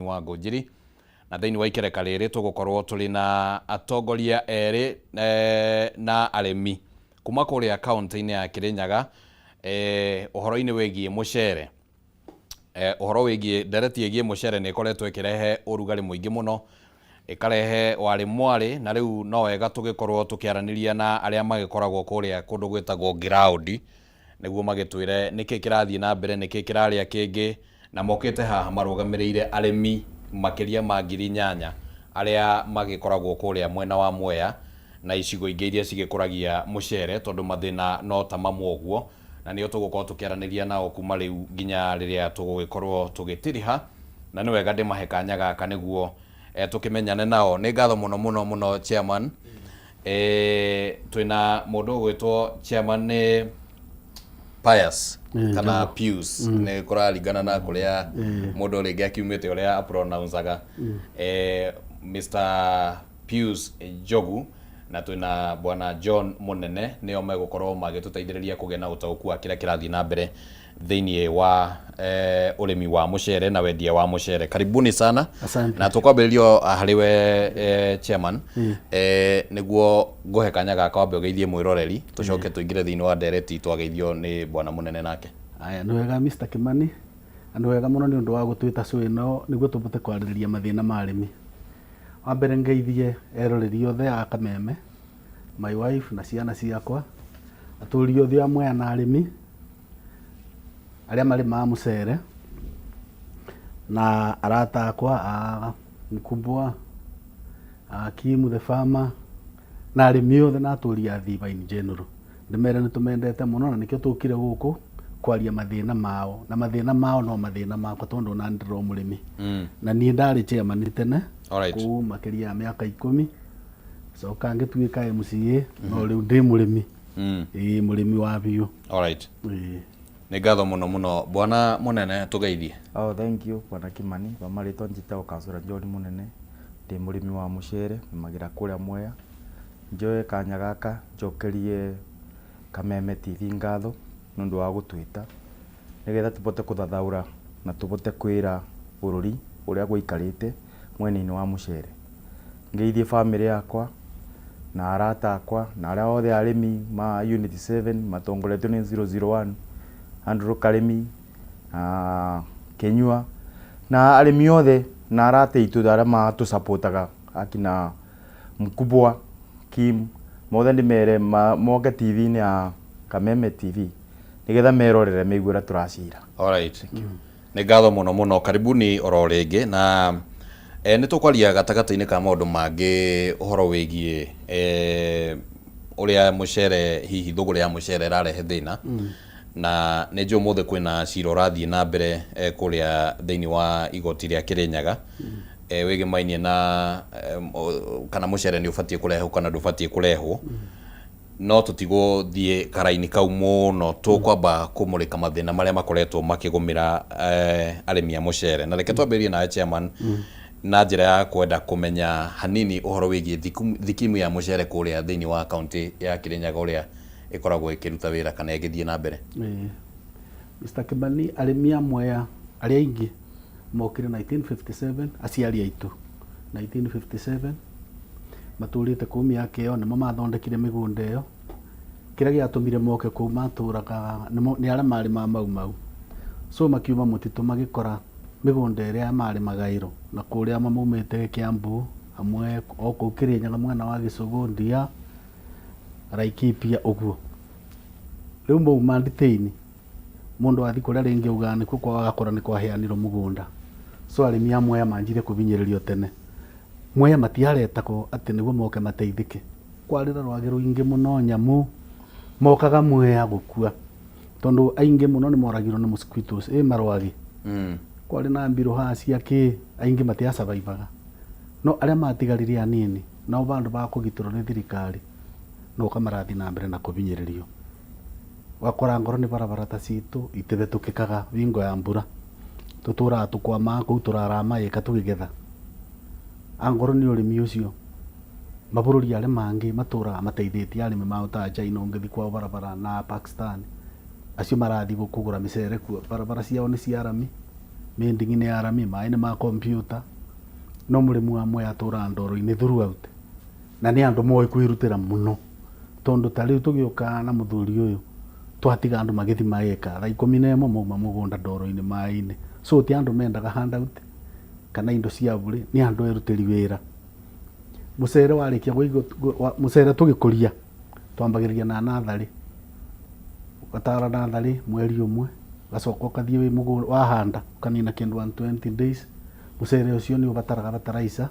Wa Ngũnjiri na thĩinĩ wa ikereka rĩrĩ tũgũkorwo tũrĩ na atongoria erĩ na arĩmi kuma kũrĩa kaũntĩ-inĩ ya Kĩrĩnyaga, ũhoro-inĩ wĩgiĩ mũcere. Ũhoro wĩgiĩ ndereti ĩgiĩ mũcere nĩ ĩkoretwo ĩkĩrehe ũrugarĩ mũingĩ mũno, ĩkarehe warĩ mwarĩ, na rĩu no wega tũgĩkorwo tũkĩaranĩria na arĩa magĩkoragwo kũrĩa kũndũ gwĩtagwo ground nĩguo magĩtwĩre nĩkĩ kĩrathiĩ na mbere, nĩkĩ kĩrarĩa kĩngĩ, na mokĩte haha marũgamĩrĩire arĩmi makĩria ma 8,000 arĩa magĩkoragwo kũrĩa mwena wa Mwea na icigo ingĩ iria cigĩkũragia mũcere, tondũ mathĩna no ta mamwe ũguo, na nĩo tũgũkorwo tũkĩaranĩria nao kuma rĩu nginya rĩrĩa tũgũgĩkorwo tũgĩtiriha, na nĩ wega ndĩmahe kanya gaka nĩguo tũkĩmenyane nao. Nĩ ngatho mũno mũno mũno, chairman. Twĩna mũndũ ũgwĩtwo chairman nĩ Pius kana Pius, nĩ kũraringana na kũrĩa mũndũ rĩngĩ akiumĩte ũrĩa apronouncaga, Mr Pius Njogu, na twĩna bwana John Mũnene, nĩo megũkorwo magĩtũteithĩrĩria kũgĩa na ũtaũku wa kĩrĩa kĩrathiĩ na mbere thĩinĩ wa ũrĩmi wa mũcere na wendia wa mũcere. Karibuni sana. Asante. Na tũkwambĩrĩria harĩ we, chairman, nĩguo ngũhe kanya gaka wambe ũgeithie mwĩroreri, tũcoke tũingĩre thĩinĩ wa ndereti twageithio nĩ bwana Mũnene nake. Aya, nĩ wega, Mr Kimani, na nĩ wega mũno nĩ ũndũ wa gũtwĩta show ĩno nĩguo tũbote kwarĩrĩria mathĩna ma arĩmi. Wa mbere ngeithie eroreri othe a Kameme, my wife na ciana ciakwa, atũri othe a Mwea na arĩmi arĩa marĩmaga mũcere, na arata akwa a Mkubwa, a Kim the farmer, na arĩmi othe na atũri a Thiba in general. Ndĩmere nĩ tũmendete mũno na nĩkĩo tũkire gũkũ kwaria mathĩna mao, na mathĩna mao no mathĩna makwa tondũ ona ndĩro mũrĩmi. Na niĩ ndarĩ chairman tene kũu makĩria ya mĩaka 10, coka ngĩtuĩka MCA, no rĩu ndĩ mũrĩmi. Ĩĩ, mũrĩmi wa biũ. Ĩĩ. Nĩ ngatho mũno mũno, bwana Mũnene, tũgeithie. Oh, thank you, bwana Kimani. Kwa marĩtwa njĩtagwo Kansũra John Mũnene, ndĩ mũrĩmi wa mũcere, nĩmagĩra kũrĩa Mwea. Njoe kanya gaka njokerie Kameme TV ngatho nĩ ũndũ wa gũtwĩta nĩgetha tũbote kũthathaũra na tũbote kwĩra bũrũri ũrĩa gũikarĩte mwena-inĩ wa mũcere. Ngeithie bamĩrĩ yakwa na arata akwa na arĩa othe arĩmi ma Unit 7 matongoretio nĩ 001 Andrew Karĩmi na Kĩnyua na arĩmi othe na arata aitũ arĩa matũcapotaga akina Mkubwa Kim mothe, ndĩmere moke TV-inĩ ya Kameme TV nĩgetha merorere meigue ũrĩa tũracira. Alright. Nĩ ngatho mũno mũno, karibuni oro rĩngĩ, na nĩ tũkwaria gatagatĩ-inĩ ka maũndũ mangĩ ũhoro wĩgiĩ ũrĩa mũcere, hihi thũgũrĩ ya mũcere ĩrarehe thĩna, na nĩ njũĩ ũmũthĩ kwĩna cira ũrathiĩ na mbere kũrĩa thĩinĩ wa igoti rĩa Kĩrĩnyaga, wĩgĩmainie na kana mũcere nĩ ũbatiĩ kũrehwo kana ndũbatiĩ kũrehwo, no tũtigũthiĩ karaini kau mũno. Tũkwamba kũmũrĩka mathĩna marĩa makoretwo makĩgũmĩra arĩmi a mũcere, na reke twambĩrĩrie nawe, chairman, na njĩra ya kwenda kũmenya hanini ũhoro wĩgiĩ thikimu ya mũcere kũrĩa thĩinĩ wa kaunti ya Kĩrĩnyaga, ũrĩa ĩkoragwo ĩkĩruta wĩra kana ĩgĩthiĩ na mbere. Ĩĩ. Mr Kimani, arĩmi a Mwea arĩa aingĩ mokire 1957, aciari aitũ 1957, matũrĩte kũu mĩaka ĩyo, nĩmo mathondekire mĩgũnda ĩyo. Kĩrĩa gĩatũmire moke kũu, matũraga nĩ arĩa marĩmaga Mau Mau, so makiuma mũtitũ magĩkora mĩgũnda ĩrĩa marĩ magaĩro na kũrĩa amwe maumĩte Kiambu, amwe o kũu Kĩrĩnyaga mwena wa Gĩcũgũ, Ndia, Laikipia ũguo. Rĩu mauma nditĩini, mũndũ athiĩ kũrĩa rĩngĩ augaga nĩkuo kwao, agakora nĩ kwaheanirwo mũgũnda. So arĩmi a Mwea manjire kũbinyĩrĩrio tene. Mwea matiaretagwo atĩ nĩguo moke mateithĩke. Kwarĩ na rwagĩ rũingĩ mũno, nyamũ, mokaga Mwea gũkua tondũ aingĩ mũno nĩ moragirwo nĩ mosquitoes, ĩ marwagĩ. Kwarĩ na mbirũ haha cia kĩ, aingĩ matiasurvivaga, no arĩa matigarire anini nao bandũ ba kũgitĩrwo nĩ thirikari no ũka marathiĩ na mbere na kũbinyĩrĩrio. Ũgakora ngoro nĩ barabara ta citũ itibetũkĩkaga bingo ya mbura, tũtũraga tũkwamaga kũu, tũraraga maĩka tũkĩgetha. Angorwo nĩ ũrĩmi ũcio, mabũrũri arĩa mangĩ matũraga mateithĩtie arĩmi mao ta China, ũngĩthiĩ kwao barabara, na Pakistan, acio marathiĩ kũgũra mĩcere kuo, barabara ciao nĩ cia rami. Mĩnding'i nĩ ya rami, maĩ nĩ ma kompiuta, no mũrĩmi wa Mwea atũraga ndoro-inĩ throughout. Na nĩ andũ moĩ kwĩrutĩra mũno, tondũ ta rĩu tũgĩũka na mũthuri ũyũ twatiga andũ magĩthima ĩka thaa 11 mauma mũgũnda ndoro-inĩ maĩ-inĩ. So ti andũ mendaga handout kana indo cia bure, nĩ andũ erutĩri wĩra. Mũcere warĩkia kũigwo, mũcere tũgĩkũria twambagĩrĩria na natharĩ, ũgatara natharĩ mweri ũmwe, ũgacoka ũkathiĩ wĩ mũgũnda wahanda ũkanina kĩndũ 120 days. Mũcere ũcio nĩ ũbataraga fertilizer,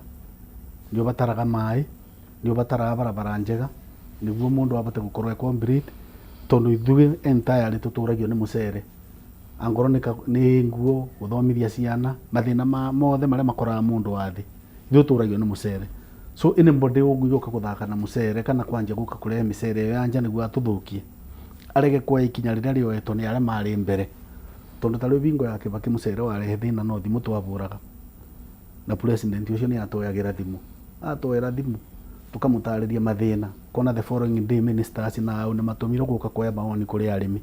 nĩ ũbataraga maĩ, nĩ ũbataraga barabara njega nĩguo mũndũ abote gũkorwo e complete, tondũ ithuĩ entirely tũtũragio nĩ mũcere. Angorwo nĩ nguo, gũthomithia ciana, mathĩna mothe marĩa makoraga mũndũ wa thĩ, ithuĩ tũtũragio nĩ mũcere. So anybody ũngĩũka gũthaka na mũcere kana kwanjia gũka kũrehe mĩcere ĩyo ya nja nĩguo atũthũkie, arege kuoya ikinya rĩrĩa rĩoetwo nĩ arĩa marĩ mbere. Tondũ ta rĩu bingo ya Kibaki mũcere warehe thĩna no thimũ twabũraga, na president ũcio nĩ atoyagĩra thimũ, atoera thimũ tũkamũtarĩria mathĩna, kona the following day ministers na au nĩ matũmirwo gũka kuoya mawoni kũrĩ arĩmi.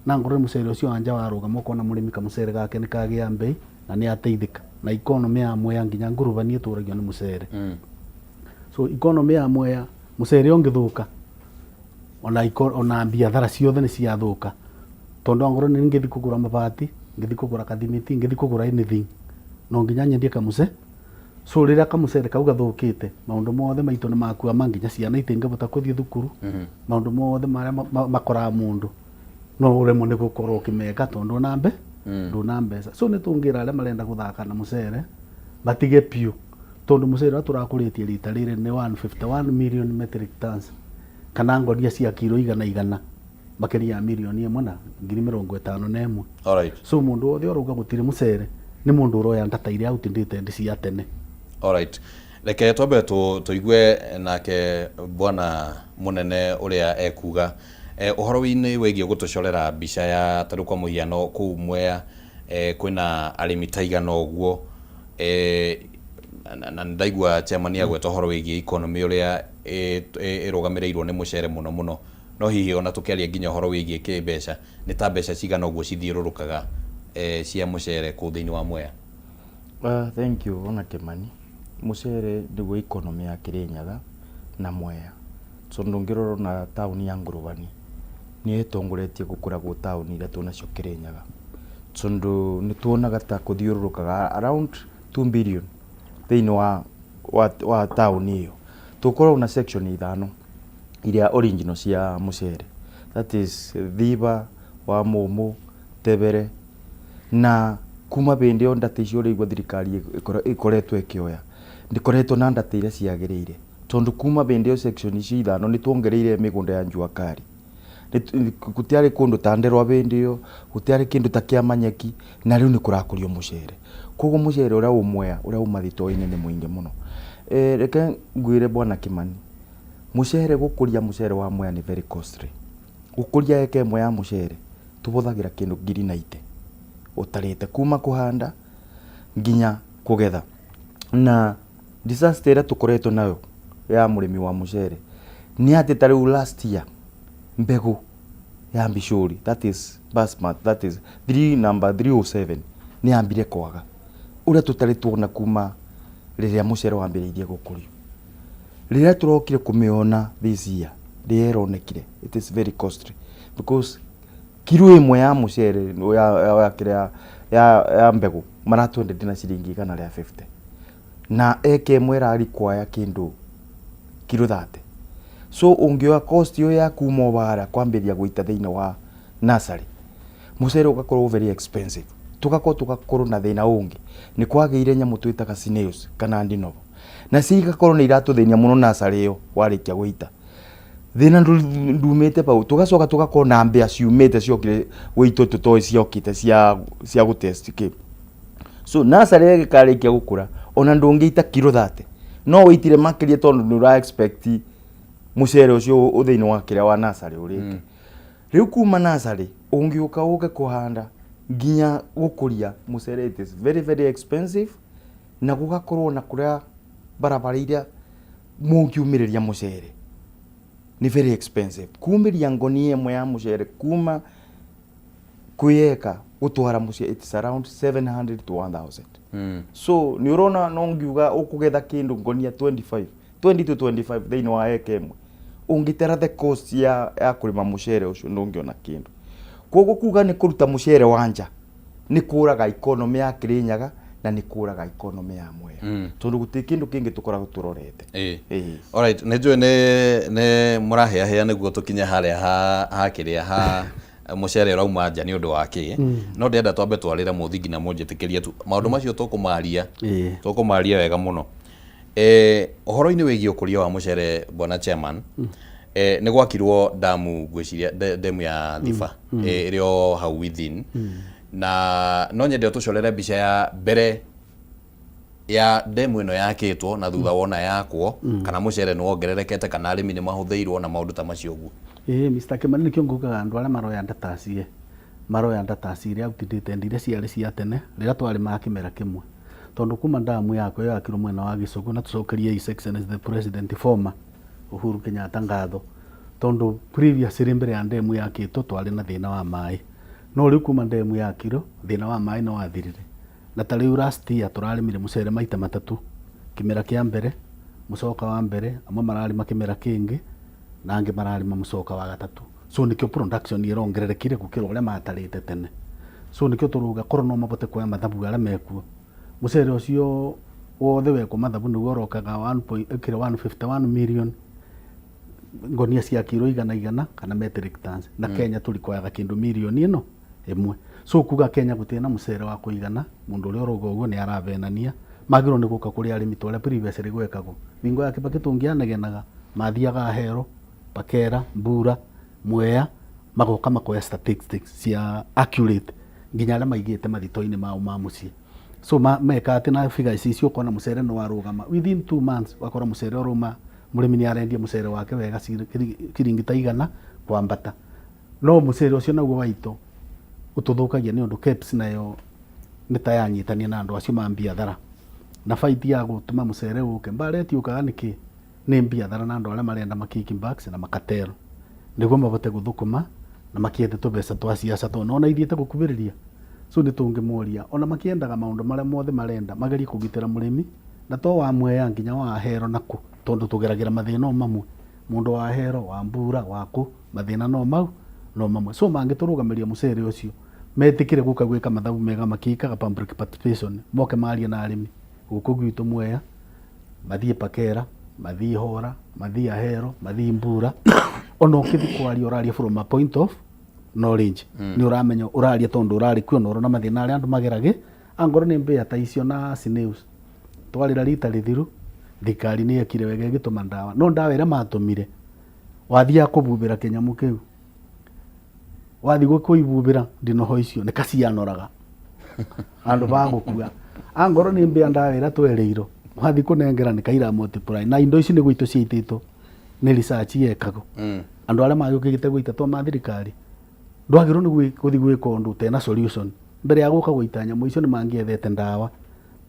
Na ngorwo nĩ mũcere ũcio wa nja warũgama, ũkona mũrĩmi kamũcere gake nĩ kagĩa mbei na nĩ ateithĩka. Na economy ya Mwea nginya ngurubani ĩtũragio nĩ mũcere. So economy ya Mwea mũcere ũngĩthũka, ona biathara ciothe nĩ ciathũka, tondũ angorwo nĩ ngĩthi kũgũra mabati, ngĩthi kũgũra kathimiti, ngĩthi kũgũra anything, no nginya nyendie kamũce. So rĩrĩa kamũcere kau gathũkĩte, maũndũ mothe maitũ nĩ makuama, nginya ciana itingĩbota kũthiĩ thukuru. Maũndũ mothe marĩa makoraga mũndũ no ũremwo nĩ gũkorwo ũkĩmeka tondũ ndũna ndũna mbeca. So nĩ tũngĩra arĩa marenda gũthaka na mũcere matige piũ, tondũ mũcere ũrĩa tũrakũrĩtie rita rĩrĩ nĩ 151 million metric tons, kana ngonia cia kiro 100 makĩria ya 1,051,000. So mũndũ wothe ũrauga gũtirĩ mũcere nĩ mũndũ ũroya data iria outdated cia tene. Alright. Reke twambe tũigue nake bwana mũnene ũrĩa ekuga ũhoro-inĩ wĩgiĩ gũtũcorera mbica ya tarĩu kwa mũhiano kũu Mwea, kwĩna arĩmi ta igana ũguo, na ndaigua chairman agweta ũhoro wĩgiĩ economy ũrĩa ĩrũgamĩrĩirwo nĩ mũcere mũno mũno, no hihi ona tũkĩaria nginya ũhoro wĩgiĩ kĩmbeca, nĩ ta mbeca cigana ũguo cithiũrũrũkaga cia mũcere kũu thĩinĩ wa Mwea? Thank you ona Kimani. Mũcere nĩguo economy ya Kirinyaga na Mwea, tondũ ũngĩrora ona taũni ya Ngũrũbani nĩyo ĩtongoretie gũkũra gwĩ taũni iria twĩnacio Kirinyaga, tondũ nĩ tuonaga ta kũthiũrũrũkaga around 2 billion thĩinĩ wa taũni ĩyo. Tũkoragwo na section ithano iria original cia mũcere, that is Thiba, Wamumu, Tebere, na kuma hĩndĩ ĩyo ndata icio ũrĩigua thirikari ĩkoretwo ĩkĩoya ndĩkoretwo na ndata iria ciagĩrĩire, tondũ kuma hĩndĩ ĩyo section icio ithano nĩ tuongereire mĩgũnda ya njua kali. Gũtiarĩ kũndũ ta Nderwa hĩndĩ ĩyo, gũtiarĩ kĩndũ ta kĩa Manyeki, na rĩu nĩ kũrakũrio mũcere. Koguo mũcere ũrĩa wĩ Mwea, ũrĩa uma thitoo-inĩ nĩ mũingĩ mũno. Reke ngwĩre bwana Kimani, mũcere gũkũria mũcere wa Mwea nĩ very costly. Gũkũria eka ĩmwe ya mũcere tũhũthagĩra kĩndũ 90,000 ũtarĩte kuma kũhanda nginya kũgetha. Na disaster ĩrĩa tũkoretwo nayo ya mũrĩmi wa mũcere nĩ atĩ ta rĩu last year mbegũ ya mbicũri, that is basmati, that is 3 number 307, nĩ yambire kwaga ũrĩa tũtarĩ tuona kuma rĩrĩa mũcere wambĩrĩirie gũkũrio. Rĩrĩa tũrokire kũmĩona this year, rĩrĩa ĩronekire, it is very costly because kiro ĩmwe ya mũcere ya kĩrĩa ya mbegũ maratwenderia na ciringi 150, na eka ĩmwe ĩra require kĩndũ kiro 30. So ũngĩoya cost ĩyo ya kuma o harĩa kwambĩrĩria gũita thĩinĩ wa nursery, mũcere ũgakorwo very expensive. Tũgakorwo na thĩna ũngĩ, nĩ kwagĩire nyamũ twĩtaga snails kana ndinobo, na cio igakorwo nĩ iratũthĩnia mũno nursery ĩyo warĩkia gũita. Thĩna ndumĩte bau, tũgacoka tũgakorwo na mbĩa ciumĩte ciokire gũitũ tũtoĩ ciokĩte cia gũtest kĩ. So nursery ĩgĩkarĩkia gũkũra, ona ndũngĩita kiro 30, no wĩitire makĩria tondũ nĩ ũra expect mũcere ũcio thĩinĩ wa kĩrĩa wa nursery ũrĩke. Rĩu kuma nursery ũngĩũka ũke kũhanda nginya gũkũria mũcere, it is very very expensive, na gũgakorwo na kũrĩa barabara iria mũngiumĩrĩria mũcere nĩ very expensive. Kumĩria ngonia ĩmwe ya mũcere kuma kwĩyeka Gutwara muciĩ it's around 700 to 1000. So ni urona no ngiuga ukugetha kindu ngonia 25, 20 to 25 thiini wa eka imwe, ungitera the cost ya kurima mucere ucio, ndungiona kindu. Koguo kuga ni kuruta mucere wa nja ni kuraga economy ya Kirinyaga na ni kuraga economy ya Mwea, tondu guti kindu kingi tukoragwo turorete. Ĩĩ. Alright, nĩ njũĩ nĩ mũrahĩahĩa nĩguo tũkinye harĩa ha kĩrĩa ha mũcere ũrauma nja nĩ ũndũ wa kĩ, no ndĩrenda twambe twarĩre mũthingi na mũnjĩtĩkĩrie tu maũndũ macio tũkũmaria. Tũkũmaria wega mũno. Ũhoro-inĩ wĩgiĩ ũkũria wa mũcere, bwana chairman, nĩ gwakirwo damu, ngwĩciria demu ya Thiba, ĩrĩ o hau within, na no nyende ũtũcorere mbica ya mbere ya demu ĩno yakĩtwo na thutha wona yakwo, kana mũcere nĩ wongererekete, kana arĩmi nĩ mahũthĩirwo na maũndũ ta macio ũguo. Ĩĩ, Mr. Kimani, nĩkĩo ngugaga andũ arĩa maroya data cie maroya data iria outdated, iria ciarĩ cia tene rĩrĩa twarĩmaga kĩmera kĩmwe, tondũ kuma damu yakwa ĩyo yakirwo mwena wa Gĩcũgũ, na tũcokerie His Excellency the President former Uhuru Kenyatta ngatho, tondũ previously mbere ya demu yakĩtwo twarĩ na thĩna wa maĩ, no rĩu kuma demu yakirwo thĩna wa maĩ nĩ wathirire. Na ta rĩu last year tũrarĩmire mũcere maita matatũ, kĩmera kĩa mbere, mũcoka wa mbere, amwe mararĩma kĩmera kĩngĩ na angĩ mararĩma mũcoka wa gatatũ. So nĩkĩo production ĩrongererekire gũkĩra ũrĩa matarĩte tene. So nĩkĩo tũrauga korwo no mabote kuoya mathabu arĩa mekuo, mũcere ũcio wothe wekwo mathabu nĩguo ũrokaga 1 point- kĩrĩa 151 million ngonia cia kiro 100 kana metric tons, na Kenya tũrikwaga kĩndũ mirioni ĩno ĩmwe. So kuga Kenya gũtirĩ na mũcere wa kũigana, mũndũ ũrĩa ũrauga ũguo nĩ aravenania. Magĩrĩirwo nĩ gũka kũrĩ arĩmi ta ũrĩa previously gwekagwo. Bingo ya Kibaki tũngĩanegenaga, mathiaga Ahero, Pakera, Mbura, Mwea, magoka makoya statistics cia accurate nginya arĩa maigĩte mathito-inĩ mao ma mũciĩ. So meka atĩ na figures icio ũkona mũcere nĩ warũgama within 2 months, wakora mũcere ũrauma, mũrĩmi nĩ arendia mũcere wake wega ciringi ta 100 kwambata. No mũcere ũcio naguo waitũ ũtũthũkagia nĩ ũndũ KEBS nayo nĩ ta yanyitania na andũ acio ma biathara na fight ya gũtũma mũcere ũke mbara ĩtiũkaga nĩkĩ nĩ biathara na andũ arĩa marenda ma kickbacks na makatero nĩguo mabote gũthũkũma na makiende tũbeca twa ciaca, tondũ nona ithiĩte gũkuhĩrĩria. So nĩ tũngĩmoria ona makĩendaga maũndũ marĩa mothe marenda, magerie kũgitĩra mũrĩmi, na to wa Mwea nginya wa Ahero naku, tondũ tũgeragĩra mathĩna o mamwe, mũndũ wa Ahero, wa Mbura, wa kũ, mathĩna no mau no mamwe. So mangĩtũrũgamĩria mũcere ũcio, metĩkĩre gũka gwĩka mathabu mega makĩkaga public participation, moke marie na arĩmi gũkũ gwitũ Mwea, mathiĩ Pakera, mathiĩ Hora, mathiĩ Ahero, mathiĩ Mbura. Ona ũkĩthiĩ kwaria, ũraria from a point of knowledge, nĩ ũramenya ũraria tondũ ũrarĩ kuo na ũrona mathĩna arĩa andũ mageragĩ. Angorwo nĩ mbĩa ta icio na snails twarĩra rita rĩthiru, thirikari nĩ yekire wega ĩgĩtũma ndawa, no ndawa ĩrĩa matũmire wathiaga kũbubĩra kĩnyamũ kĩu, wathiĩ kũibubĩra ndinoho icio nĩ kacianoraga andũ bagũkua. Angorwo nĩ mbĩa, ndawa ĩrĩa twerĩirwo wathiĩ kũnengera nĩ kaira multiply, na indo ici nĩ gũitũ ciaitĩtwo, nĩ research yekagwo. Andũ arĩa magĩũkĩte gũita to ma thirikari, ndwagĩrĩirwo nĩ gũthiĩ gwĩka ũndũ ũtena solution. Mbere ya gũka gũita nyamũ icio, nĩ mangĩethete ndawa,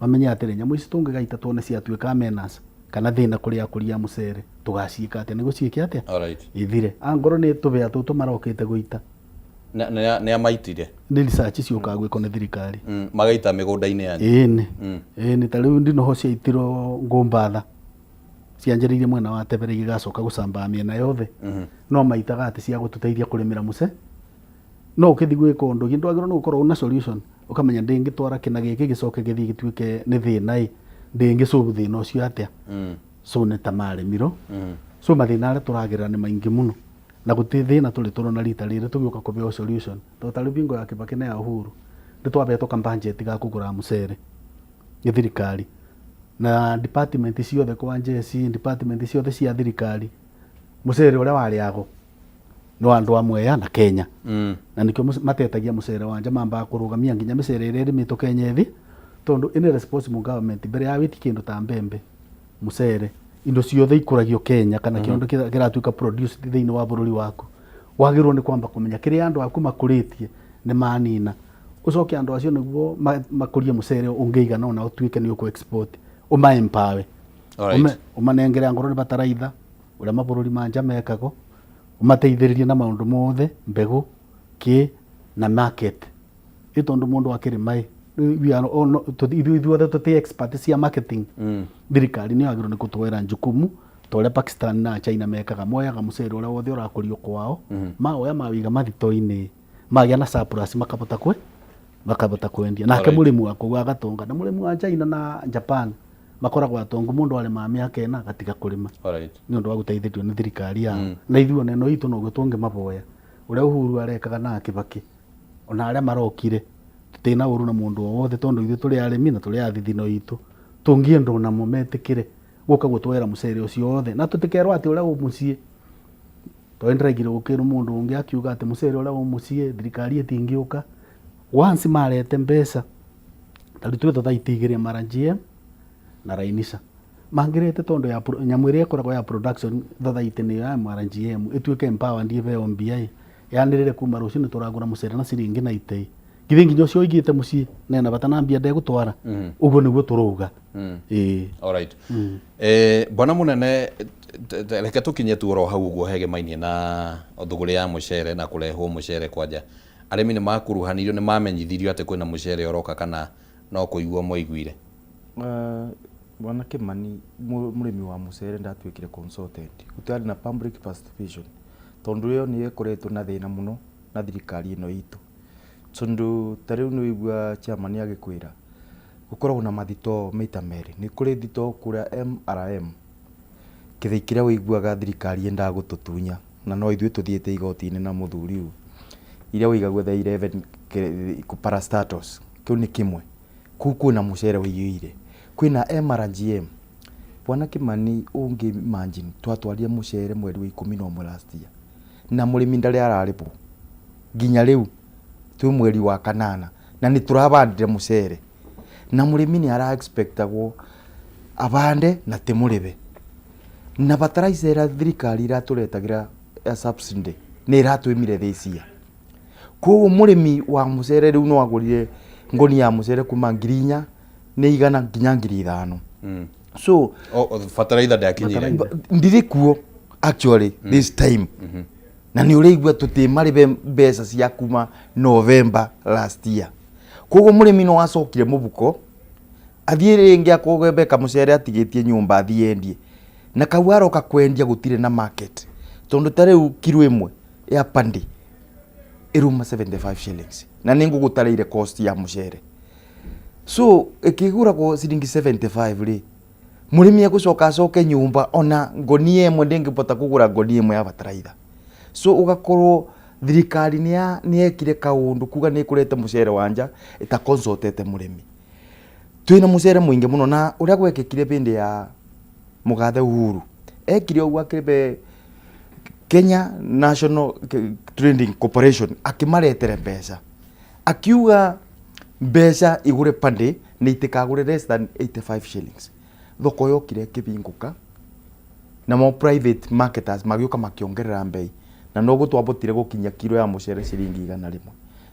mamenye atĩrĩ, nyamũ ici tũngĩgaita tuone ciatuĩka menace kana thĩna kũrĩ akũria a mũcere, tũgaciĩka atĩa nĩguo ciĩke atĩa ithire. Angorwo nĩ tũbĩa tũtũ marokĩte gũita. Nĩ amaitire. Nĩ research ciũkaga gwĩkwo nĩ thirikari. Magaita mĩgũnda-inĩ yanyu. Ĩĩnĩ, ĩĩnĩ, ta rĩu ndinoho ciaitirwo Ngũmbatha, cianjĩrĩirie mwena wa Tebere, igĩgacoka gũcambaa mĩena yothe. No maitaga atĩ cia gũtũteithia kũrĩmĩra mũce, no ũkĩthiĩ gwĩka ũndũ ũngĩ ndwagĩrĩirwo nĩ gũkorwo una solution, ũkamenya ndĩngĩtwara kĩna gĩkĩ gĩcoke gĩthiĩ gĩtuĩke nĩ thĩna ĩ, ndĩngĩ solve thĩna ũcio atĩa? So nĩ ta marĩmirwo. So mathĩna arĩa tũragerera nĩ maingĩ mũno, na gũtirĩ thĩna tũrĩ tũrona rita rĩrĩ tũgĩũka kũbeo solution, tondũ ta rĩu bingo ya Kibaki na ya Uhuru nĩ twabetwo ka budget ga kũgũra mũcere nĩ thirikari na department ciothe, kwa njeci department ciothe cia thirikari, mũcere ũrĩa warĩagwo nĩ wa andũ a Mwea na Kenya. Na nĩkĩo matetagia mũcere wa nja, mambaga kũrũgamia nginya mĩcere ĩrĩa ĩrĩmĩtwo Kenya ĩthĩ, tondũ ĩnĩ responsible government mbere ya wĩti kĩndũ ta mbembe, mũcere, indo ciothe ikũragio Kenya kana kĩndũ kĩratuĩka produced thĩinĩ wa bũrũri waku, wagĩrĩirwo nĩ kwamba kũmenya kĩrĩa andũ aku makũrĩtie nĩ manina, ũcoke andũ acio nĩguo makũrie mũcere ũngĩigana ona ũtuĩke nĩ ũkũ export, ũma empower. Ũmanengere angorwo nĩ bataraitha, ũrĩa mabũrũri ma nja mekagwo, ũmateithĩrĩrie na maũndũ mothe, mbegũ kĩ na market. Ĩ tondũ mũndũ akĩrĩma ĩ, we are all ithuĩ ithuothe tũti expert cia marketing. Thirikari nĩ yagĩrĩirwo nĩ gũtwera njukumu ta ũrĩa Pakistan na China mekaga. Moyaga mũcere ũrĩa wothe ũrakũrio kwao, mawoya mawiga mathito-inĩ, magĩa na surplus, makabota kwendia. Nake mũrĩmi wa kũu agatonga. Na mũrĩmi wa China na Japan makoragwo atongu. Mũndũ arĩmaga mĩaka 4, agatiga kũrĩma nĩ ũndũ wa gũteithĩrio nĩ thirikari yao. Na ithuĩ ona ĩno itũ noguo tũngĩmaboya, ũrĩa Uhuru arekaga na Kibaki ona arĩa marokire. Tũtirĩ ũru na mũndũ o wothe, tondũ ithuĩ tũrĩ arĩmi na tũrĩ a thithino itũ. Tũngĩenda onamo metĩkĩre gũka gũtwera mũcere ũcio wothe, na tũtikerwo atĩ ũrĩa wĩ mũciĩ, tondũ nĩndĩraigire gũkĩrwo mũndũ ũngĩ akiuga atĩ mũcere ũrĩa wĩ mũciĩ thirikari ĩtingĩũka. Once marete mbeca, ta rĩu twĩ thothaitĩ igĩrĩ, MRGM na Rainisha, mangĩrete, tondũ ya nyamũ ĩrĩa ĩkoragwo ya production thothaitĩ nĩyo ya MRGM, ĩtuĩke empowered, ĩheo mbia ĩ, yanĩrĩre kuma rũciũ nĩ tũragũra mũcere na ciringi na itĩ, githĩ nginya ũcio ũigĩte mũciĩ nena bata na mbia ndegũtwara? Ũguo nĩguo tũrauga, ĩĩ. Alright. Bwana munene, reke tukinye tu oro hau ũguo hegemainie na thũgũrĩ ya mũcere na kũrehwo mũcere kwanja. Arĩmi nĩ makuruhanirio, nĩ mamenyithirio atĩ kwĩna mũcere ũroka, kana no kũiguo moiguire? Bwana Kimani, mũrĩmi wa mũcere ndatuĩkire consultant, gũtiarĩ na public participation, tondũ ĩyo nĩyo ĩkoretwo na thĩna mũno na thirikari ĩno itũ, tondũ ta rĩu nĩ ũigua chairman agĩkwĩra gũkoragwo na mathitoo maita merĩ. Nĩ kũrĩ thitoo kũrĩa MRM kĩthĩi kĩrĩa ũiguaga thirikari yendaga gũtũtunya, na no ithuĩ tũthiĩte igoti-inĩ na mũthuri ũyũ, iria ũigagwo the 11 parastatals. Kĩu nĩ kĩmwe. Kũu kwĩna mũcere ũiyũire. Kwĩna MRGM. Bwana Kimani, ũngĩ imagine twatwarire mũcere mweri wa 11 last year, na mũrĩmi ndarĩ ararĩhwo nginya rĩu twĩ mweri wa kanana, na nĩ tũrabandire mũcere, na mũrĩmi nĩ ara expectagwo abande na timũrĩbe. Na bataraitha ĩrĩa thirikari iratũretagĩra ya subsidy nĩ ĩratwĩmire this year. Koguo mũrĩmi wa mũcere rĩu no agũrire ngũnia ya mũcere kuma 4,100 nginya 5,000. So Bataraitha ndĩakinyire. Ndirĩ kuo actually this time, na nĩ ũraigua tũtĩmarĩbe mbeca cia kuma November last year. Koguo mũrĩmi no acokire mũbuko, athiĩ rĩngĩ akũgembe kamũcere atigĩtie nyũmba, athiĩ endie, na kau aroka kwendia gũtirĩ na market, tondũ ta rĩu kiro ĩmwe ya pandi ĩruma 75 shillings, na nĩ ngũgũtarĩire cost ya mũcere. So ĩkĩgũragwo ciringi 75 rĩ, mũrĩmi egũcoka acoke nyũmba ona ngonia ĩmwe ndĩngĩbota kũgũra ngonia ĩmwe ya bataraitha. So ũgakorwo thirikari nĩ yekire kaũndũ kuga nĩ ĩkũrete mũcere wa nja ĩtaconsultete mũrĩmi. Twĩna mũcere mũingĩ mũno, na ũrĩa gwekĩkire bĩndĩ ya mũgathe Uhuru, ekire ũguo, akĩbe Kenya National Trading Corporation, akĩmaretere mbeca, akiuga mbeca igũre pande nĩ itikagũre less than 85 shillings. Thoko yokire ĩkĩbingũka, namo private marketers magĩũka makĩongerera mbei, na noguo twabotire gũkinyia kiro ya mũcere ciringi 100,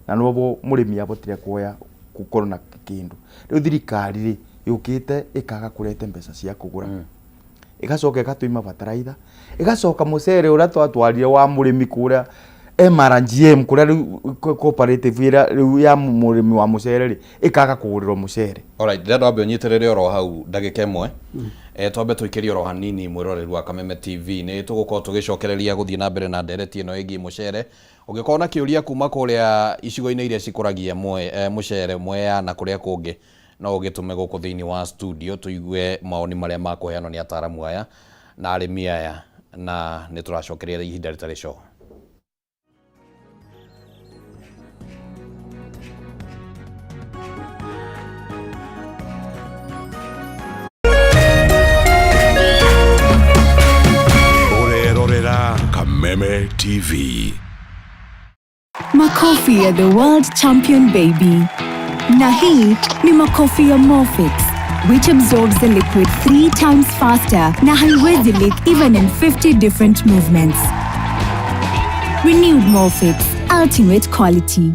na noguo mũrĩmi abotire kuoya gũkorwo na kĩndũ. Rĩu thirikari rĩ yũkĩte ĩkaga kũrete mbeca cia kũgũra, ĩgacoka ĩgatũima bataraitha, ĩgacoka mũcere ũrĩa twatwarire wa mũrĩmi kũrĩa MRGM, kũrĩa rĩu cooperative ĩrĩa rĩu ya mũrĩmi wa mũcere rĩ, ĩkaga kũgũrĩrwo mũcere. Alright, ndĩrenda wambe ũnyitĩrĩre oro hau ndagĩka ĩmwe. Twambe tũikĩrie oro hanini. Mwĩroreri wa Kameme TV, nĩ tũgũkorwo tũgĩcokereria gũthiĩ na mbere na ndereti ĩno ĩgiĩ mũcere. Ũngĩkorwo na kĩũria kuma kũrĩa icigo-inĩ iria cikũragia mũcere, Mwea na kũrĩa kũngĩ, no ũgĩtũme gũkũ thĩinĩ wa studio tũigue mawoni marĩa makũheanwo nĩ ataramu aya na arĩmi aya, na nĩ tũracokeria ihinda rĩtarĩ coho. Ũrerorera Kameme TV. Makofi ya the world champion baby. Na hii ni makofi ya Molfix, which absorbs the liquid three times faster na haiwezi leak even in 50 different movements. Renewed Molfix, ultimate quality.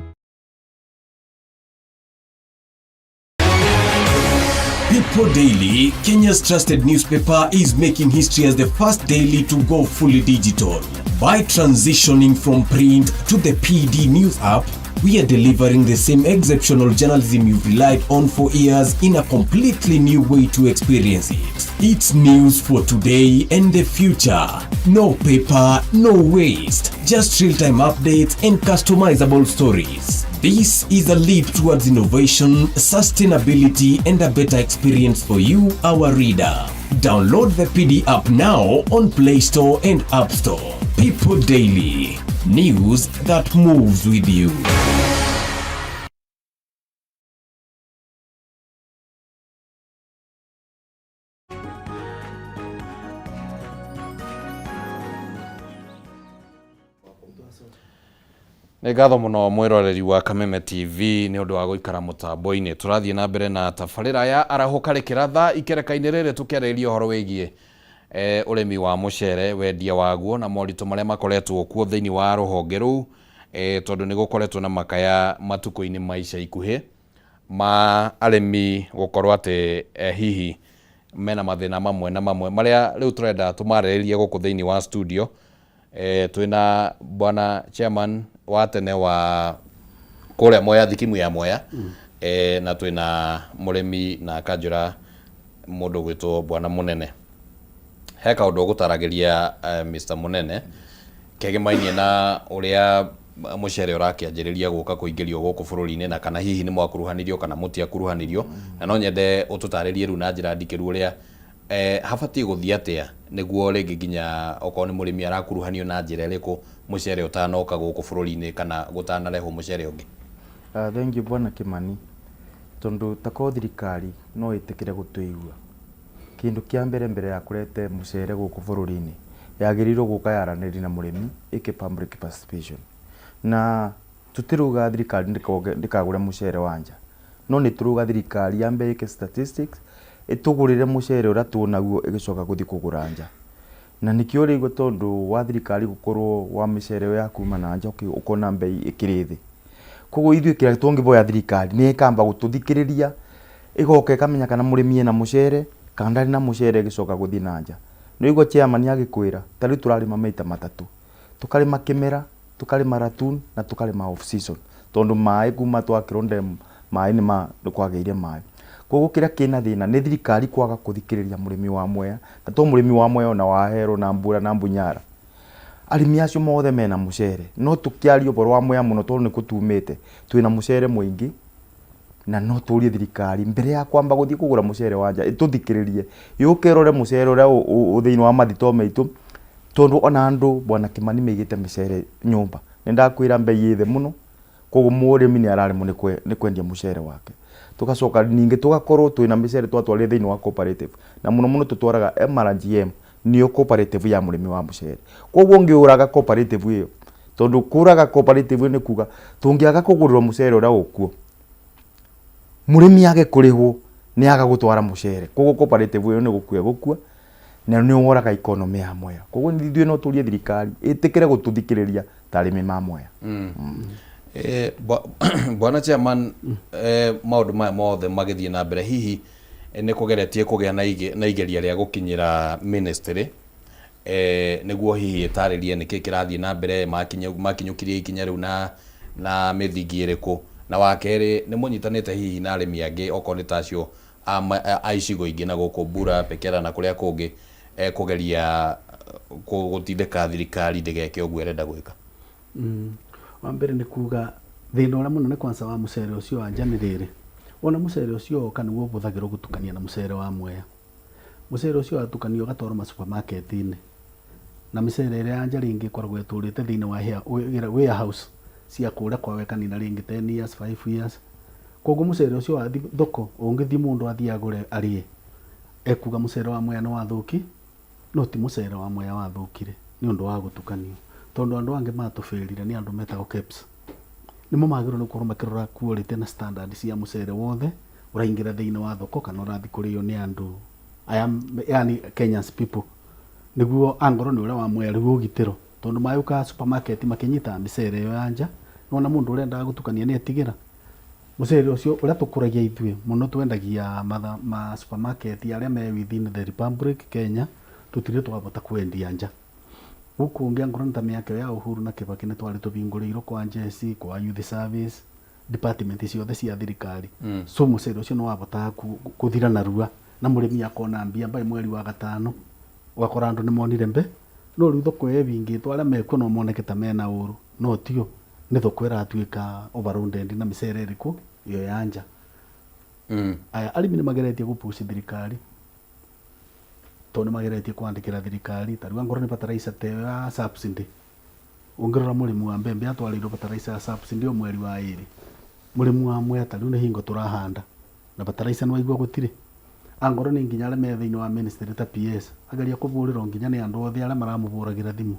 People Daily, Kenya's trusted newspaper, is making history as the first daily to go fully digital. By transitioning from print to the PD News app, We are delivering the same exceptional journalism you've relied on for years in a completely new way to experience it. It's news for today and the future. No paper, no waste. Just real-time updates and customizable stories. This is a leap towards innovation, sustainability, and a better experience for you, our reader. Download the PD app now on Play Store and App Store. People Daily. News that moves with you. Nĩ ngatho mũno mwĩroreri wa Kameme TV nĩ ũndũ wa gũikara mũtambo-inĩ. Tũrathiĩ na mbere na tabarĩra ya arahũka rĩkĩratha ikereka-inĩ rĩrĩ tũkĩarĩrĩria ũhoro wĩgiĩ ũrĩmi wa mũcere, wendia waguo na moritũ marĩa makoretwo kuo thĩinĩ wa rũhonge rũu, tondũ nĩ gũkoretwo na makaya matukũ-inĩ ma ica ikuhĩ ma arĩmi gũkorwo atĩ hihi mena mathĩna mamwe na mamwe marĩa rĩu tũrenda tũmarĩrĩrie gũkũ thĩinĩ wa studio. Twĩna bwana chairman wa tene wa kũrĩa Mwea, thikimu ya Mwea, na twĩna mũrĩmi na akanjũra mũndũ ũgwĩtwo bwana Mũnene. He kaũndũ ũgũtaragĩria, Mr Mũnene, kegemainie na ũrĩa mũcere ũrakĩanjĩrĩria gũka kũingĩrio gũkũ bũrũri-inĩ, na kana hihi nĩ mwakuruhanirio kana mũtiakuruhanirio, na no nyende ũtũtarĩrie rĩu na njĩra ndikĩru ũrĩa habatiĩ gũthiĩ atĩa nĩguo rĩngĩ nginya okorwo nĩ mũrĩmi arakuruhanio na njĩra ĩrĩkũ mũcere ũtanoka gũkũ bũrũri-inĩ kana gũtanarehwo mũcere ũngĩ. Thank you, bwana Kimani. Tondu tako thirikari no ĩtĩkĩre gũtũigua, kĩndũ kĩa mbere, mbere ya kũrete mũcere gũkũ bũrũri-inĩ, yagĩrĩirwo gũka yaranĩrie na mũrĩmi, ĩke public participation. Na tũtirauga thirikari ndĩkagũre mũcere wa nja, no nĩ tũrauga thirikari yambe ĩke statistics, ĩtũgũrĩre mũcere ũrĩa tũnaguo, ĩgĩcoka gũthiĩ kũgũra nja. Na nĩkĩo ũrĩigua tondũ wa thirikari gũkorwo wa mĩcere ĩyo ya kuma na nja, ũkona mbei ĩkĩrĩ thĩ. Koguo ithuĩ kĩrĩa tũngĩboya thirikari nĩ ĩkamba gũtũthikĩrĩria, ĩgoka ĩkamenya kana mũrĩmi ena mũcere kana ndarĩ na mũcere, ĩgĩcoka gũthiĩ na nja. Nĩ ũigua chairman agĩkwĩra ta rĩu tũrarĩma maita matatũ, tũkarĩma kĩmera, tũkarĩma ratoon na tũkarĩma off season, tondũ maĩ kuma twakĩrwo ndemu maĩ nĩ kwagĩire maĩ. Koguo kĩrĩa kĩna thĩna nĩ thirikari kwaga kũthikĩrĩria mũrĩmi wa Mwea, na to mũrĩmi wa Mwea, ona wa Ahero na Mbura na Mbunyara, arĩmi acio mothe mena mũcere. No tũkĩaria ũhoro wa Mwea mũno tondũ nĩ kũtumĩte twĩna mũcere mũingĩ, na no tũrie thirikari mbere ya kwamba gũthiĩ kũgũra mũcere wa nja ĩtũthikĩrĩrie, yũke ĩrore mũcere ũrĩa thĩinĩ wa mathitoo maitũ, tondũ ona andũ, bwana Kimani, maigĩte mĩcere nyũmba. Nĩ ndakwĩra mbei ĩ thĩ mũno, koguo mũrĩmi nĩ araremwo nĩ kwendia mũcere wake. Tũgacoka ningĩ tũgakorwo twĩna mĩcere twatwarire thĩinĩ wa cooperative, na mũno mũno tũtwaraga MRGM, nĩyo cooperative ya mũrĩmi wa mũcere. Koguo ũngĩũraga cooperative ĩyo, tondũ kũraga cooperative ĩyo nĩ kuga tũngĩaga kũgũrĩrwo mũcere ũrĩa ũkuo, mũrĩmi age kũrĩhwo, nĩ aga gũtwara mũcere. Koguo cooperative ĩyo nĩ gũkua ĩgũkua, na nĩ woraga economy ya Mwea. Koguo ithuĩ no tũrie thirikari ĩtĩkĩre gũtũthikĩrĩria ta arĩmi ma Mwea. Bwana chairman, maũndũ maya mothe magĩthiĩ na mbere, hihi nĩ kũgeretie kũgĩa na igeria rĩa gũkinyĩra ministry nĩguo hihi ĩtarĩrie nĩkĩ kĩrathiĩ na mbere, makinyũkirie ikinya rĩu na mĩthingi ĩrĩkũ? Na wa kerĩ, nĩ mũnyitanĩte hihi na arĩmi angĩ, okorwo nĩ ta acio a icigo ingĩ na gũkũ Mbura, Pekera na kũrĩa kũngĩ, kũgeria gũtindĩka thirikari ndĩgeke ũguo ĩrenda gwĩka? Wa mbere nĩ kuga thĩna ũrĩa mũnene kwanza wa mũcere ũcio wa nja nĩ rĩrĩ, wona mũcere ũcio woka nĩguo ũhũthagĩrwo gũtukania na mũcere wa Mwea. Mũcere ũcio watukanio ũgatwarwo ma supermarket-inĩ, na mĩcere ĩrĩa ya nja rĩngĩ ĩkoragwo ĩtũrĩte thĩinĩ wa warehouse cia kũrĩa kwao, ĩkanina rĩngĩ 10 years, 5 years. Koguo mũcere ũcio wathiĩ thoko, ũngĩthiĩ mũndũ athiĩ agũre arĩe, ekuga mũcere wa Mwea nĩ wathũki, no ti mũcere wa Mwea wathũkire, nĩ ũndũ wa gũtukanio. Tondũ andũ angĩ matũbĩrire nĩ andũ metagwo KEBS, nĩmo magĩrĩirwo nĩ gũkorwo makĩrora quality na standard cia mũcere wothe ũraingĩra thĩinĩ wa thoko kana ũrathiĩ kũrĩo nĩ andũ aya, yani Kenyans people, nĩguo angorwo nĩ ũrĩa wa Mwea rĩu ũgitĩrwo. Tondũ mayũkaga supermarket makĩnyitaga mĩcere ĩyo ya nja, nĩwona mũndũ ũrendaga gũtukania nĩ etigĩra mũcere ũcio ũrĩa tũkũragia ithuĩ mũno twendagia ma supermarket arĩa me within the Republic Kenya, tũtirĩ twabota kwendia nja. Guku ungi angorwo nĩ ta mĩaka ĩyo ya Uhuru na Kibaki nĩ twarĩ tũbingũrĩirwo kwa njeci, kwa youth service, department ciothe cia thirikari. So mũcere ũcio nĩ wabotaga kũthira narua na mũrĩmi akona mbia by mweri wa gatano, ũgakora andũ nĩ monire mbe. No rĩu thoko ĩyo ĩbingĩtwo, arĩa mekuo no moneke ta mena ũru, no tio, nĩ thoko ĩratuĩka overloaded na mĩcere ĩrĩkũ ĩyo ya nja. Aya, arĩmi nĩ mageretie gũ push thirikari, tondũ nĩ mageretie kwandĩkĩra thirikari, ta rĩu angorwo nĩ fertilizer ta ĩyo ya subsidy, ũngĩrora mũrĩmi wa mbembe atwarĩirwo fertilizer ya subsidy o mweri wa ĩrĩ. Mũrĩmi wa mwea ta rĩu nĩ hingo tũrahanda na fertilizer nĩ waigua gũtirĩ. Angorwo nĩ nginya arĩa me thĩinĩ wa ministry ta PS, ageria kũbũrĩrwo nginya nĩ andũ othe arĩa maramũbũragĩra thimũ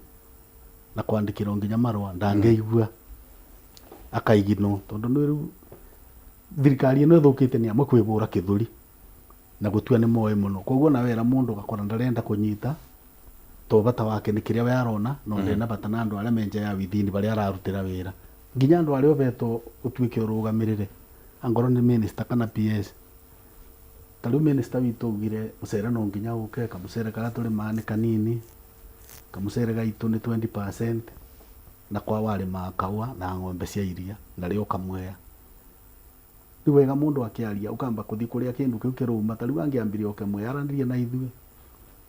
na kwandĩkĩrwo nginya marũa, ndangĩigua, akaiginwo, tondũ nĩ rĩu thirikari ĩno ĩthũkĩte nĩ amwe kwĩbũra kĩthũri na gũtua nĩ moĩ mũno. Koguo na wera mũndũ ũgakora ndarenda kũnyita, to bata wake nĩ kĩrĩa we arona, no ndena bata na andũ arĩa me nja ya within barĩa ararutĩra wĩra. Nginya andũ arĩa ũbetwo ũtuĩke ũrũgamĩrĩre, angorwo nĩ minister kana PS. Ta rĩu minister witũ augire mũcere no nginya ũke, kamũcere karĩa tũrĩmaga nĩ kanini, kamũcere gaitũ nĩ 20%, na kwa warĩmaga kahũa na ng'ombe cia iria, na rĩoka Mwea. Rĩu wega mũndũ akĩaria ũkamba kũthiĩ kũrĩa kĩndũ kĩu kĩrauma, ta rĩu angĩambire oke Mwea aranĩrie na ithuĩ,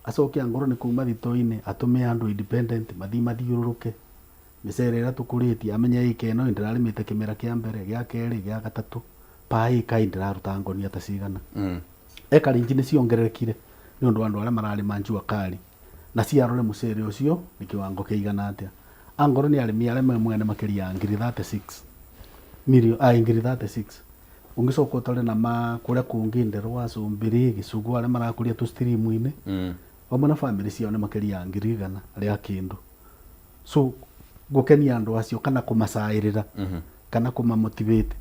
acoke angorwo nĩ kuma thito-inĩ atũme andũ independent mathiĩ mathiũrũrũke mĩcere ĩrĩa tũkũrĩtie, amenye ĩka ĩno ndĩrarĩmĩte kĩmera kĩa mbere, gĩa kerĩ, gĩa gatatũ, pa ĩka ndĩraruta ngonia ta cigana. Acreage nĩ ciongererekire nĩ ũndũ wa andũ arĩa mararĩma jua kali, na ciarore mũcere ũcio nĩ kiwango kĩigana atĩa. Angorwo nĩ arĩmi arĩa me mwene makĩria ya ngiri 36 million, ngiri 36, ũngĩcoka ũtore na ma kũrĩa kũngĩ Nderwa, Cumbĩrĩ, Gĩcũgũ, arĩa marakũria tũ stream-inĩ vamwe na bamĩrĩ ciao nĩ makĩria ya ngiri igana rĩa kĩndũ. So gũkenia andũ acio kana kũmacaĩrĩra kana kũmamotivate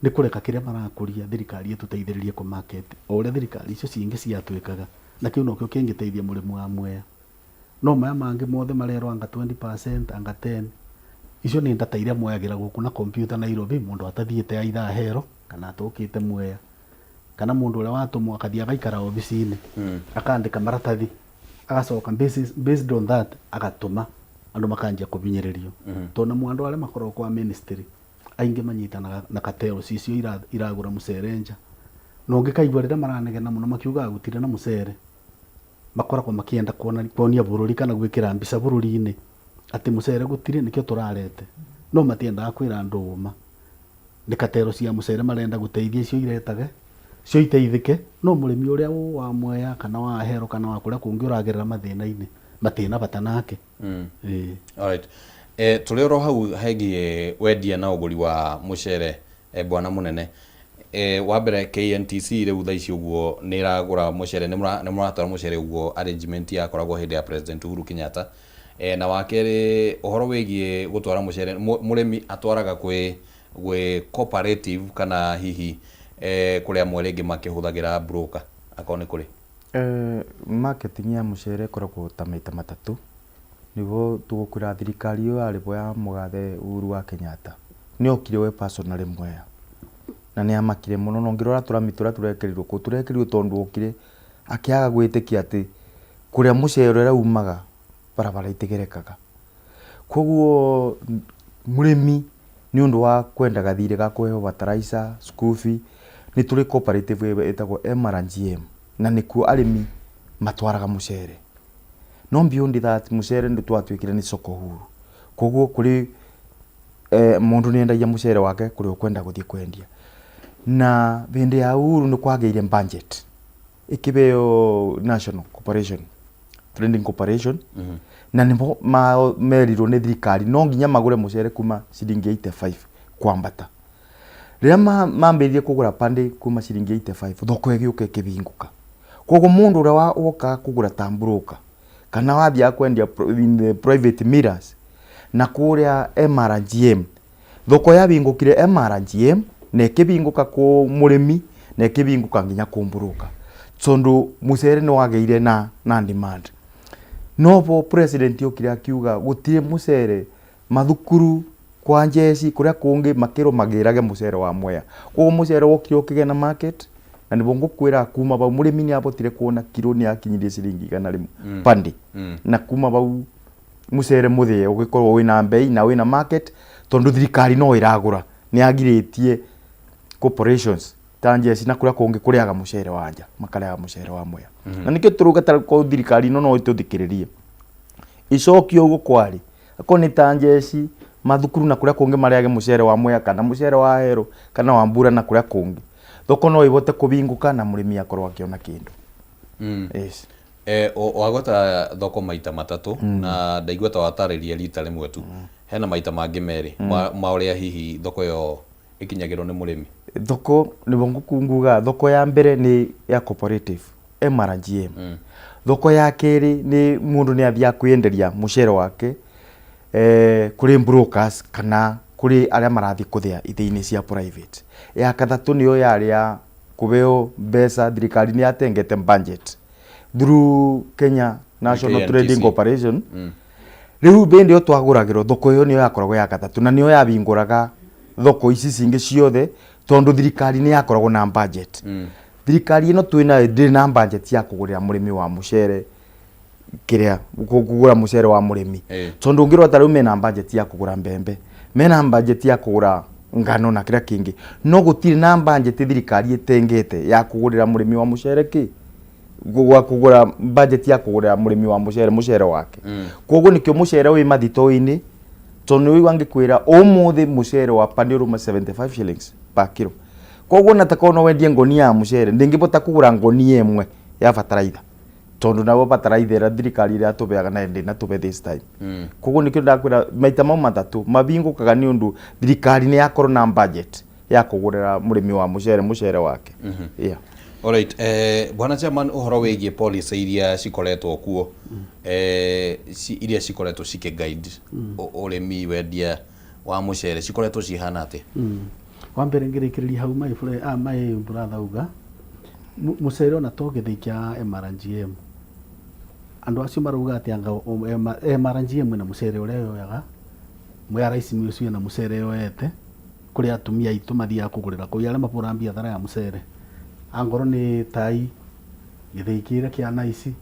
nĩ kũreka kĩrĩa marakũria thirikari ĩtũteithĩrĩrie kũ market o ũrĩa thirikari icio cingĩ ciatwĩkaga, na kĩu nokĩo kĩngĩteithia mũrĩmi wa Mwea. No maya mangĩ mothe marerwo anga 20%, anga 10, icio nĩ data iria moyagĩra gũkũ na computer Nairobi, mũndũ atathiĩte either Ahero kana atũkĩte Mwea, kana mũndũ ũrĩa watũmwo akathiĩ agaikara obici-inĩ akandĩka maratathi, agacoka based on that agatũma andũ makanjia kũbinyĩrĩrio, tondũ namo andũ arĩa makoragwo kwa ministry aingĩ manyitanaga na cartels icio iragũra mũcere nja. Na ũngĩkaigua rĩrĩa maranegena mũno makiugaga gũtirĩ na mũcere, makoragwo makĩenda kuonia bũrũri kana gwĩkĩra mbica bũrũri-inĩ atĩ mũcere gũtirĩ, nĩkĩo tũrarete, no matiendaga kwĩra andũ ũma. Nĩ cartel cia mũcere marenda gũteithia, icio iretage cio iteithĩke, no mũrĩmi ũrĩa wa Mwea kana wa Ahero kana wa kũrĩa kũngĩ ũragerera mathĩna-inĩ matina bata nake. Ĩĩ. Alright. Tũrĩ oro hau hegiĩ wendia na ũgũri wa mũcere, bwana mũnene, wa mbere KNTC rĩu thaa ici ũguo nĩ ĩragũra mũcere, nĩ mũratwara mũcere ũguo arrangement yakoragwo hĩndĩ ya President Uhuru Kenyatta? Na wa kerĩ, ũhoro wĩgiĩ gũtwara mũcere, mũrĩmi atwaraga gwĩ cooperative kana hihi kũrĩ amwe rĩngĩ makĩhũthagĩra broker, akorwo nĩ kũrĩ? Marketing ya mũcere ĩkoragwo ta maita matatũ. Nĩguo tũgũkwĩra thirikari ĩyo yarĩ bo ya mũgathe Uhuru wa Kenyatta nĩ okire we personally Mwea na nĩ amakire mũno, na ũngĩrora tũrami tũrĩa tũrekĩrirwo kũu, tũrekĩrirwo tondũ okire akĩaga gwĩtĩkia atĩ kũrĩa mũcere ũrĩa umaga barabara itigerekaga. Koguo mũrĩmi nĩ ũndũ wa kwenda gathirĩ ga kũheo fertilizer, school fee, nĩ tũrĩ cooperative ĩtagwo MRGM na nĩkuo arĩmi matwaraga mũcere. No beyond that, mũcere nĩ twatuĩkire nĩ soko huru, koguo kũrĩ mũndũ nĩ endagia mũcere wake kũrĩa ũkwenda gũthiĩ kwendia. Na hĩndĩ ya Uhuru nĩ kwagĩire budget ĩkĩbeo National Corporation Trading Corporation, na nĩmo merirwo nĩ thirikari no nginya magũre mũcere kuma ciringi 85 kwambata. Rĩrĩa mambĩrĩirie kũgũra pande kuma ciringi 85, thoko ĩgĩũka ĩkĩbingũka. Koguo mũndũ ũrĩa wokaga kũgũra ta broker kana wathiaga kwendia in the private millers na kũrĩa MRGM, thoko yabingũkire MRGM na ĩkĩbingũka kũ mũrĩmi na ĩkĩbingũka nginya kũ broker, tondũ mũcere nĩ wagĩire na demand. No bo president okire akiuga gũtirĩ mũcere mathukuru, kwa njeci, kũrĩa kũngĩ makĩrwo magĩrage mũcere wa Mwea. Koguo mũcere wokire ũkĩgĩa na market, na nĩguo ngũkwĩra kuma bau mũrĩmi nĩ abotire kuona kiro nĩ akinyirie ciringi 100 pande, na kuma bau Mucere muthie ugikorwo wina mbei na wina market, tondu thirikari no iragura, ni agiritie corporations ta njeci na kuria kungi kuriaga mucere wa nja, makariaga mucere wa Mwea. Na nikio turuga ta ko thirikari ino no ituthikiririe, icokie uguo kwari, akorwo ni ta njeci, mathukuru na kuria kungi, mariage mucere wa Mwea kana mucere wa Heru kana wa Mbura na kuria kungi, thoko no ivote kuvinguka na murimi akorwo akiona kindu. Yes. Wagweta thoko maita matatu na ndaigua ta watarĩria rita rĩmwe tu. Hena maita mangĩ merĩ ma ũrĩa hihi thoko ĩyo ĩkinyagĩrwo nĩ mũrĩmi. Thoko nĩguo nguga, thoko ya mbere nĩ ya cooperative MRGM. Thoko ya kerĩ nĩ mũndũ nĩ athiaga kwĩenderia mũcere wake kũrĩ brokers kana kũrĩ arĩa marathiĩ kũthĩa ithĩinĩ cia private. Ya gatatũ nĩyo yarĩ ya kũheo mbeca, thirikari nĩ yatengete budget through Kenya National KNTC. Trading Corporation. Rĩu bĩndĩ ĩyo twagũragĩrwo, thoko ĩyo nĩyo yakoragwo ya gatatũ na nĩyo yabingũraga thoko ici cingĩ ciothe, tondũ thirikari nĩ yakoragwo na budget. Thirikari ĩno twĩ nayo ndĩrĩ na budget ya kũgũrĩra mũrĩmi wa mũcere, kĩrĩa kũgũra mũcere wa mũrĩmi. Tondũ ũngĩrora ta rĩu mena budget ya kũgũra mbembe, mena budget ya kũgũra ngano na kĩrĩa kĩngĩ, no gũtirĩ na budget thirikari ĩtengete ya kũgũrĩra mũrĩmi wa mũcere kĩ gwa kũgũra, budget ya kũgũrĩra mũrĩmi wa mũcere mũcere wake. Koguo nĩkĩo mũcere wĩ mathito-inĩ, tondũ nĩ ũigua ngĩkwĩra ũmũthĩ mũcere wa pani ũruma 75 shillings per kilo. Koguo na takorwo no wendie ngonia ya mũcere, ndĩngĩbota kũgũra ngonia ĩmwe ya bataraitha, tondũ naguo bataraitha ĩrĩa thirikari ĩrĩa tũbeaga nayo ndĩnatũbe this time. Koguo nĩkĩo ndakwĩra maita mau matatũ mabingũkaga nĩ ũndũ thirikari nĩ yakorwo na budget ya kũgũrĩra mũrĩmi wa mũcere mũcere wake, yeah. Alright, bwana chairman, ũhoro wĩgiĩ policy iria cikoretwo kuo, iria cikoretwo cikĩ guide ũrĩmi, wendia wa mũcere, cikoretwo cihana atĩa? Wa mbere ngĩrĩkĩrĩria hau my friend, my brother uga mũcere ona to gĩthĩi kĩa MRGM, andũ acio marauga atĩ anga MRGM ĩna mũcere ũrĩa yoyaga, Mwea Rice Mills ĩna mũcere yoete kũrĩ atumia aitũ mathiaga kũgũrĩra kũu, arĩa mabũraga biathara ya mũcere, angorwo nĩ tai gĩthĩi kĩrĩa kĩa naici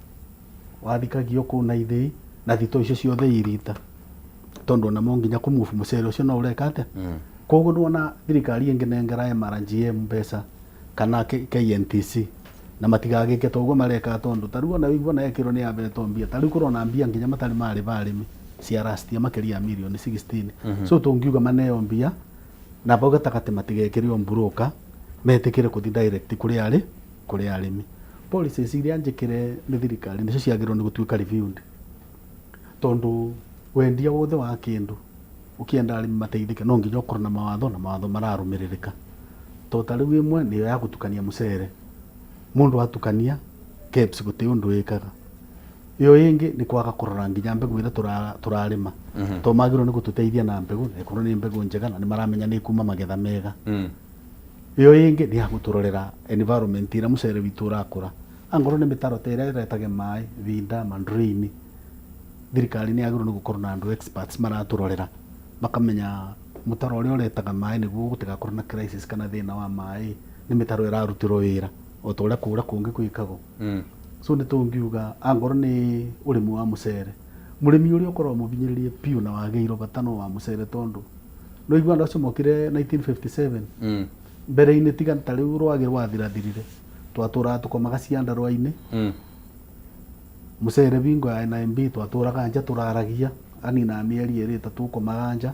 wathikagio kũu na ithĩi na thito icio ciothe irita, tondũ ona mo nginya kũmove mũcere ũcio no ũreka atĩa. Koguo nĩwona thirikari ĩngĩnengera MRGM mbeca kana KNTC na matigagĩke ta ũguo mareka, tondũ ta rĩu ona wĩigua na ekĩrwo nĩ yabetwo mbia, ta rĩu kũrona mbia nginya matarĩ marĩba arĩmi cia last year makĩria ya mirioni 16. So tũngiuga maneo mbia na bau gatagatĩ matigekĩre broker, metĩkĩre kũthi direct kũrĩ arĩmi. Policies iria njĩkĩre nĩ thirikari nĩcio ciagĩrĩirwo nĩ gũtuĩka reviewed, tondũ wendia wothe wa kĩndũ ũkĩenda arĩmi mateithĩke no nginya ũkorwo na mawatho na mawatho mararũmĩrĩrĩka. To ta rĩu ĩmwe nĩyo ya gũtukania mũcere, mũndũ atukania KEBS gũtirĩ ũndũ ĩkaga. Ĩyo ĩngĩ nĩ kwaga kũrora nginya mbegũ ĩrĩa tũrarĩma, to magĩrĩirwo nĩ gũtũteithia na mbegũ na ĩkorwo nĩ mbegũ njega na nĩ maramenya nĩ ĩkuma magetha mega. Ĩyo ĩngĩ nĩ ya gũtũrorera environment ĩrĩa mũcere witũ ũrakũra, angorwo nĩ mĩtaro ta ĩrĩa ĩretage maĩ vinda mandraini, thirikari nĩ yagĩrĩirwo nĩ gũkorwo na andũ experts maratũrorera, makamenya mũtaro ũrĩa ũretaga maĩ nĩguo gũtigakorwo na crisis kana thĩna wa maĩ, nĩ mĩtaro ĩrarutĩrwo wĩra o ta ũrĩa kũrĩa kũngĩ gwĩkagwo. So nĩ tũngiuga angorwo nĩ ũrĩmi wa mũcere, mũrĩmi ũrĩa ũkoragwo mũbinyĩrĩrie biũ na wagĩirwo bata no wa mũcere, tondũ no igua andũ acio mokire 1957. Mbere-inĩ tiga ta rĩu rwagĩ rwathirathirire, twatũraga tũkomaga ciandarũa-inĩ. Mũcere bingo ya NMB twatũraga nja, tũraragia anina mĩeri ĩrĩ ĩtatũ ũkomaga nja,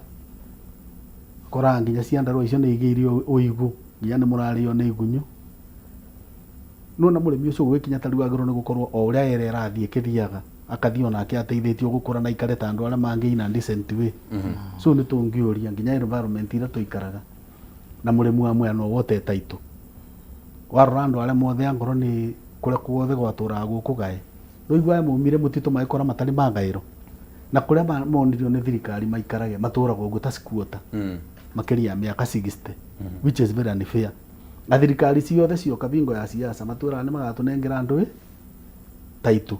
koraga nginya ciandarũa icio nĩ igĩire ũigũ, nginya nĩ mũrarĩo nĩ igunyũ. Nona mũrĩmi ũcio gũgĩkinya ta rĩu agĩrĩirwo nĩ gũkorwo o ũrĩa ere ĩrathiĩ ĩkĩthiaga, akathiĩ onake ateithĩtio gũkũra na aikare ta andũ arĩa mangĩ in a decent way. So nĩ tũngĩũria nginya environment ĩrĩa tũikaraga na mũrĩmi wa Mwea no wote taitũ, warora andũ arĩa mothe angorwo nĩ kũrĩa kuothe gwatũraga gũkũ gae, no aya maumire mũtitũ magĩkora matarĩ magaĩrwo na kũrĩa monirio nĩ thirikari maikarage, matũraga ũguo ta squatter makĩria ya mĩaka 60, which is very unfair. Na thirikari ciothe cioka bingo ya siasa matũraga nĩ magatũnengera andũ taitũ.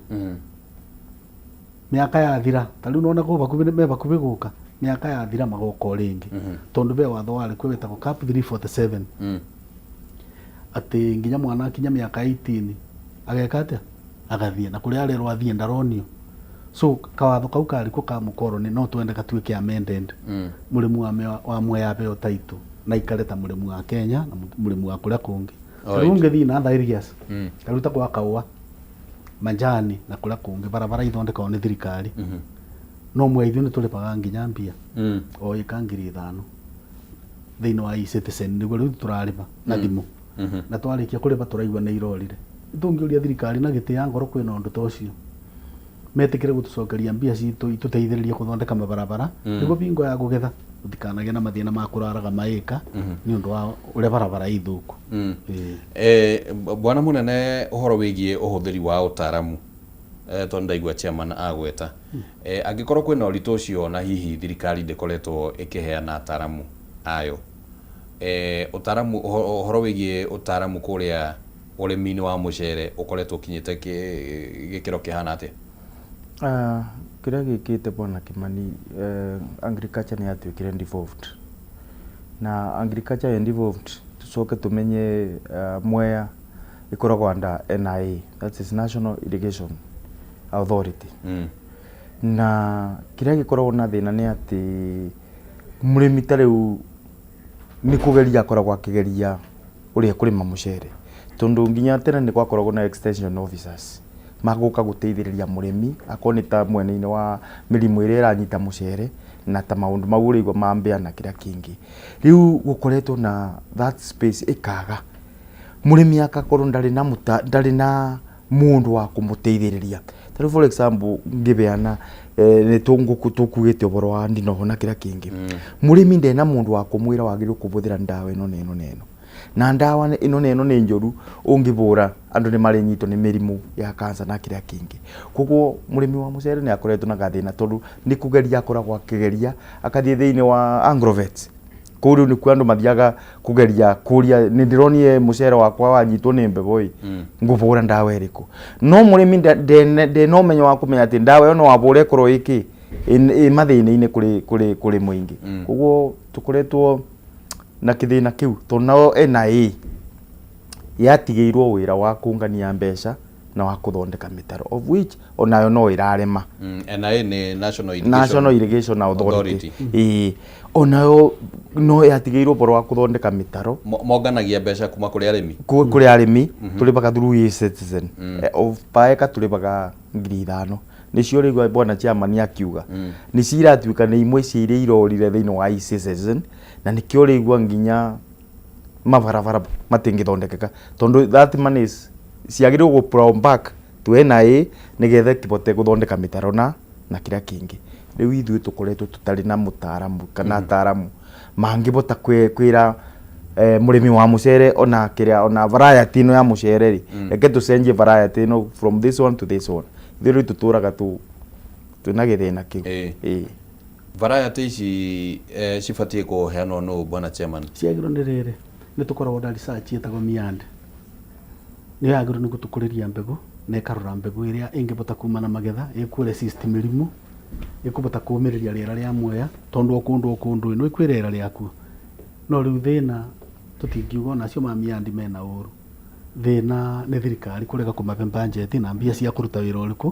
Mĩaka yathira, ta rĩu nona kũ bakubĩ me bakubĩ gũka, mĩaka yathira magoka o rĩngĩ, tondũ be watho warĩ kuo wĩtagwo CAP 347, atĩ nginya mwana akinya mĩaka 18 ageka atĩa, agathiĩ na kũrĩa arerwo athiĩ ndaronio. So kawatho kau karĩ kuo ka mũkoroni no twende gatuĩke amended. Mũrĩmi wa Mwea aheo title na ikare ta mũrĩmi wa Kenya na mũrĩmi wa kũrĩa kũngĩ. Rĩu ũngĩthiĩ na other areas, ta rĩu ta gwa Kaũa, Manjani na kũrĩa kũngĩ, barabara ithondekagwo nĩ thirikari, no Mwea ithuĩ nĩ tũrĩbaga nginya mbia o ĩka 5,000 thĩinĩ wa eCitizen, nĩguo rĩu tũrarĩba na thimũ, na twarĩkia kũrĩba tũraigua nĩ irorire. Tũngĩũria thirikari na gĩtĩ ya ngoro, kwĩna ũndũ ta ũcio, metĩkĩre gũtũcokeria mbia citũ itũteithĩrĩrie gũthondeka mabarabara, nĩguo bingo ya kũgetha tũtikanagĩe na mathĩna ma kũraraga maĩka nĩ ũndũ wa ũrĩa barabara ithũku. Ĩĩ. Bwana munene, ũhoro wĩgiĩ ũhũthĩri wa ũtaramu, tondũ ndaigua chairman agweta, angĩkorwo kwĩna ũritũ ũcio na hihi thirikari ndĩkoretwo ĩkĩheana ataramu ayo, ũtaramu, ũhoro wĩgiĩ ũtaramu kũrĩa ũrĩmi-inĩ wa mũcere ũkoretwo ũkinyĩte gĩkĩro kĩhana atĩa? Ah, kĩrĩa gĩkĩte, bwana Kimani, agriculture nĩ yatuĩkire devolved, na agriculture devolved, tucoke tumenye Mwea ĩkoragwo under NIA, that is National Irrigation Authority. Na kĩrĩa gĩkoragwo na thĩna nĩ atĩ mũrĩmi ta rĩu nĩ kũgeria akoragwo akĩgeria ũrĩa kũrĩma mũcere, tondũ nginya tene nĩ gwakoragwo na extension officers magũka gũteithĩrĩria mũrĩmi, akorwo nĩ ta mwena-inĩ wa mĩrimũ ĩrĩa ĩranyita mũcere na ta maũndũ mau ũrĩigua ma mbĩa na kĩrĩa kĩngĩ. Rĩu gũkoretwo na that space ĩkaga, mũrĩmi akakorwo ndarĩ na ndarĩ na mũndũ wa kũmũteithĩrĩria. Ta rĩu, for example, ngĩbeana nĩ tũkugĩte ũhoro wa ndinoho na kĩrĩa kĩngĩ, mũrĩmi ndena mũndũ wa kũmwĩra wagĩrĩirwo kũbũthĩra ndawa ĩno na ĩno na ĩno, na ndawa ĩno na ĩno nĩ njũru, ũngĩbũra andũ nĩ marĩnyitwo nĩ mĩrimũ ya cancer na kĩrĩa kĩngĩ. Koguo mũrĩmi wa mũcere nĩ akoretwo na gathĩna, tondũ nĩ kũgeria akoragwo akĩgeria, akathiĩ thĩinĩ wa agrovet kũu, rĩu nĩkuo andũ mathiaga kũgeria kũria, nĩ ndĩronire mũcere wakwa wanyitwo nĩ mbegũ ĩ, ngũbũra ndawa ĩrĩkũ? No mũrĩmi ndena ũmenyo wa kũmenya atĩ ndawa ĩyo no abũre ĩkorwo ĩkĩ ĩ mathĩna-inĩ kũrĩ mũingĩ. Koguo tũkoretwo na kĩthĩna kĩu, tondũ nao NIA yatigĩirwo wĩra wa kũngania mbeca na wa kũthondeka mĩtaro, of which onayo no ĩrarema. NIA nĩ National Irrigation, National Irrigation Authority. Ĩĩ, onayo no yatigĩirwo ũhoro wa kũthondeka mĩtaro. Monganagia mbeca kuma kũrĩ arĩmi. Kũrĩ arĩmi, tũrĩbaga through eCitizen. Of per acre tũrĩbaga 5,000, nĩcio rĩu bwana chairman akiuga nĩcio iratuĩka nĩ imwe cia iria irorire thĩinĩ wa eCitizen, na nĩkĩo rĩigua nginya mabarabara matingĩthondekeka, tondũ that money is ciagĩrĩirwo gũ plow back to NIA nĩgetha ĩkĩbote gũthondeka mĩtaro na kĩrĩa kĩngĩ. Rĩu ithuĩ tũkoretwo tũtarĩ na mũtaaramu kana ataaramu mangĩbota kwĩra mũrĩmi wa mũcere ona kĩrĩa ona variety ĩno ya mũcere rĩ, reke tũcenjie variety ĩno from this one to this one. Ithuĩ rĩu tũtũraga tu twĩna gĩthĩna kĩu. Ĩĩ. Variety ici cibatiĩ kũheanwo nũ, bwana chairman? Ciagĩrĩirwo nĩ rĩrĩ, nĩ tũkoragwo na research ĩtagwo MIAND, nĩyo yagĩrĩirwo nĩ gũtũkũrĩria mbegũ na ĩkarora mbegũ ĩrĩa ĩngĩbota kuma na magetha, ĩkũ resist mĩrimũ, ĩkũbota kũmĩrĩria rĩera rĩa Mwea, tondũ o kũndũ o kũndũ ĩno ĩkwĩ rĩera rĩakuo. No rĩu thĩna, tũtingiuga ona acio ma MIAND mena ũru, thĩna nĩ thirikari kũrega kũmabe budget na mbia cia kũruta wĩra ũrĩkũ,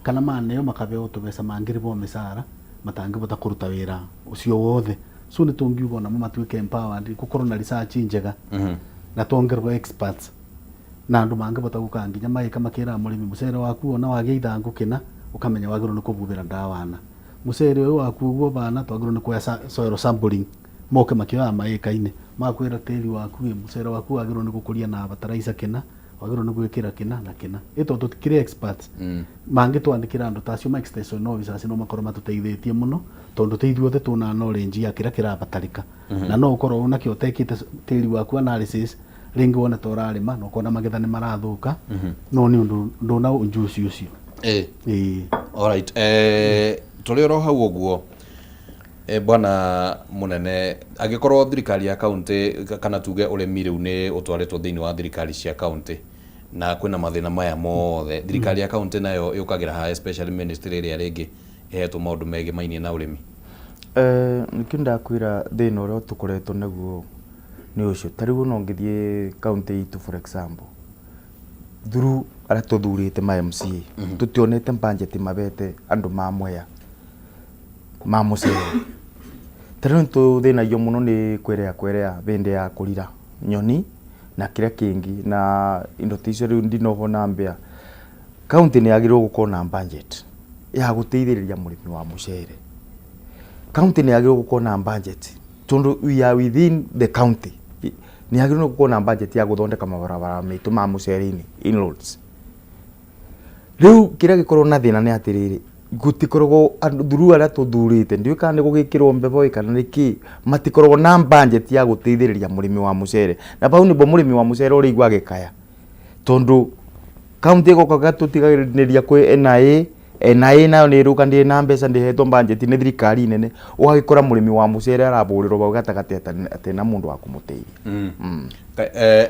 kana maneo makabeo tũbeca mangĩrĩbwo mĩcara matangĩbota kũruta wĩra ũcio wothe. So nĩ tũngiuga onamo matuĩke empowered, gũkorwo na research njega na tuongererwo experts na andũ mangĩbota gũka nginya magĩka makĩraga mũrĩmi, mũcere waku ona wagĩa ithangũ kĩna, ũkamenya wagĩrĩirwo nĩ kũbubĩra ndawa na mũcere ũyũ waku ũguo bana, twagĩrĩirwo nĩ kuoya soil sampling, moke makĩoyaga maĩka-inĩ, makwĩra tĩri waku ĩ, mũcere waku wagĩrĩirwo nĩ gũkũria na fertilizer kĩna, wagĩrĩirwo nĩ gwĩkĩra kĩna na kĩna. Ĩ tondũ tũtikĩrĩ experts, mangĩtwandĩkĩra andũ ta acio ma extension officers, no makorwo matũteithĩtie mũno, tondũ ti ithuothe tũna knowledge ya kĩrĩa kĩrabatarĩka, na no ũkorwo ũnakĩo ũtekĩte tĩri waku analysis, rĩngĩ wone ta ũrarĩma na ũkona magetha nĩ marathũka, no nĩ ũndũ ndũna ũjuzi ũcio. Ĩĩ. Alright, tũrĩ oro hau ũguo, bwana munene, angĩkorwo thirikari ya kaunti, kana tuge ũrĩmi rĩu nĩ ũtwarĩtwo thĩinĩ wa thirikari cia kaunti na kwĩna mathĩna maya mothe, thirikari ya kaunti nayo yũkagĩra ha, especially ministry ĩrĩa rĩngĩ ĩhetwo maũndũ megemainie na ũrĩmi? Nĩkĩo ndakwĩra thĩna ũrĩa tũkoretwo naguo nĩ ũcio. Ta rĩu ona ũngĩthiĩ kaunti itũ, for example, through Aria tuthurite ma MCA tutionete budget mabete andu ma Mwea ma mucere. Ta riu nituthinagio muno ni kwerea kwerea bindi ya kurira nyoni na kiria kingi na indo ta icio. Riu ndinoho na mbia, county ni yagiriirwo gukorwo na budget ya guteithiriria murimi wa mucere. County ni yagiriirwo gukorwo na budget tondu we are within the county. Ni yagiriirwo gukorwo na budget ya guthondeka mabarabara maitu ma mucere-ini, inroads. Riu kiria gikorwo na thina ni atiriri, gutikoragwo andu thuru aria tuthurite, ndiũĩ kana nĩ gũgĩkĩrwo mbebo ĩ kana nĩ kĩ, matikoragwo na budget ya gũteithĩrĩria mũrĩmi wa mũcere. Na bau nĩbo mũrĩmi wa mũcere ũrĩigua agĩkaya, tondũ county ĩgoka gatũtiganĩria kwĩ NIA. NIA nayo nĩ ĩrũka ndĩrĩ na mbeca, ndĩhetwo budget nĩ thirikari nene. Ũgagĩkora mũrĩmi wa mũcere arabũrĩrwo bau gatagatĩ atarĩ na mũndũ wa kũmũteithia.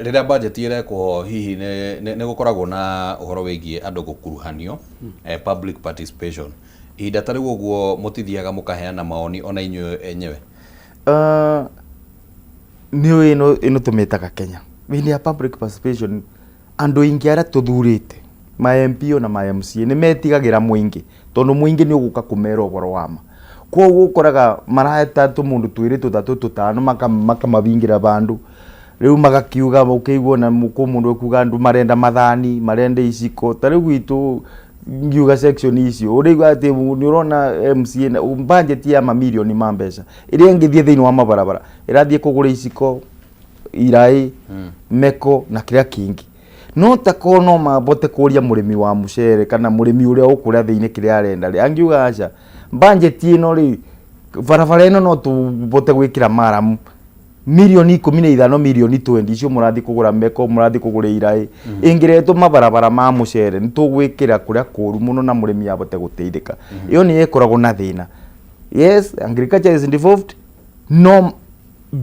Rĩrĩa budget ĩrekwo, hihi nĩ gũkoragwo na ũhoro wĩgiĩ andũ gũkuruhanio, public participation? Ihinda ta rĩu ũguo mũtithiaga mũkaheana maoni ona inyuĩ enyewe? Nĩ ĩno ĩno tũmĩtaga Kenya hĩndĩ ya public participation, andũ aingĩ arĩa tũthurĩte ma MP ona ma MCA nĩ metigagĩra mũingĩ, tondũ mũingĩ nĩ ũgũka kũmera ũhoro wa ma. Koguo ũkoraga mareta tũmũndũ twĩrĩ, tũtatũ, tũtano, makamabingĩra bandũ. Rĩu magakiuga, ũkĩigua na kũ mũndũ ekuga andũ marenda mathani, marenda iciko. Ta rĩu gwitũ ngiuga section icio, ũrĩigua atĩ nĩ ũrona MCA na budget ya mamirioni ma mbeca ĩrĩa ĩngĩthiĩ thĩinĩ wa mabarabara ĩrathiĩ kũgũra iciko, iraĩ, meko na kĩrĩa kĩngĩ. No ta korwo no mabote kũria mũrĩmi wa mũcere kana mũrĩmi ũrĩa ũkũrĩa thĩinĩ kĩrĩa arenda rĩ, angiuga aca, budget ĩno rĩ, barabara ĩno no tũbote gwĩkĩra maramu mirioni 15, mirioni 20 icio mũrathiĩ kũgũra meko, mũrathiĩ kũgũra iraĩ, ĩngĩretwo mabarabara ma mũcere nĩ tũgwĩkĩra kũrĩa kũru mũno na mũrĩmi abote gũteithĩka. Ĩyo nĩyo ĩkoragwo na thĩna. Yes, agriculture is devolved, no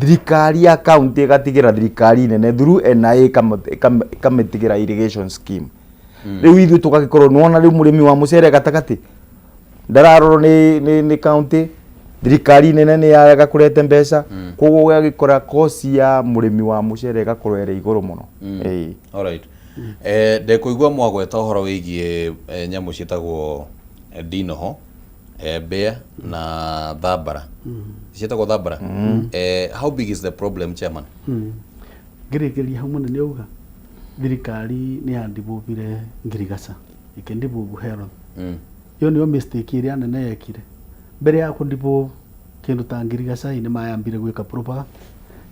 thirikari ya county ĩgatigĩra thirikari nene through NIA ĩkamĩtigĩra irrigation scheme. Rĩu ithuĩ tũgagĩkorwo nĩwona rĩu mũrĩmi wa mũcere gatagatĩ ndararorwo nĩ county, thirikari nene nĩ yarega kũrete mbeca. Koguo ũgagĩkora kosi ya mũrĩmi wa mũcere ĩgakorwo ĩrĩ igũrũ mũno. Ĩĩ. Alright. Ndekũigua mwagweta ũhoro wĩgiĩ nyamũ ciĩtagwo ndinoho, mbĩa na thambara. Ciĩtagwo thambara. How big is the problem, chairman? Ngĩrĩkĩrĩria hau, mũnene auga thirikari nĩ yandibũbire ngirigaca, ĩkĩndibũbu health. Ĩyo nĩyo mistake ĩrĩa nene yekire. Mbere ya kũndibũ kĩndũ ta ngirigaca nĩ mayambire gwĩka proper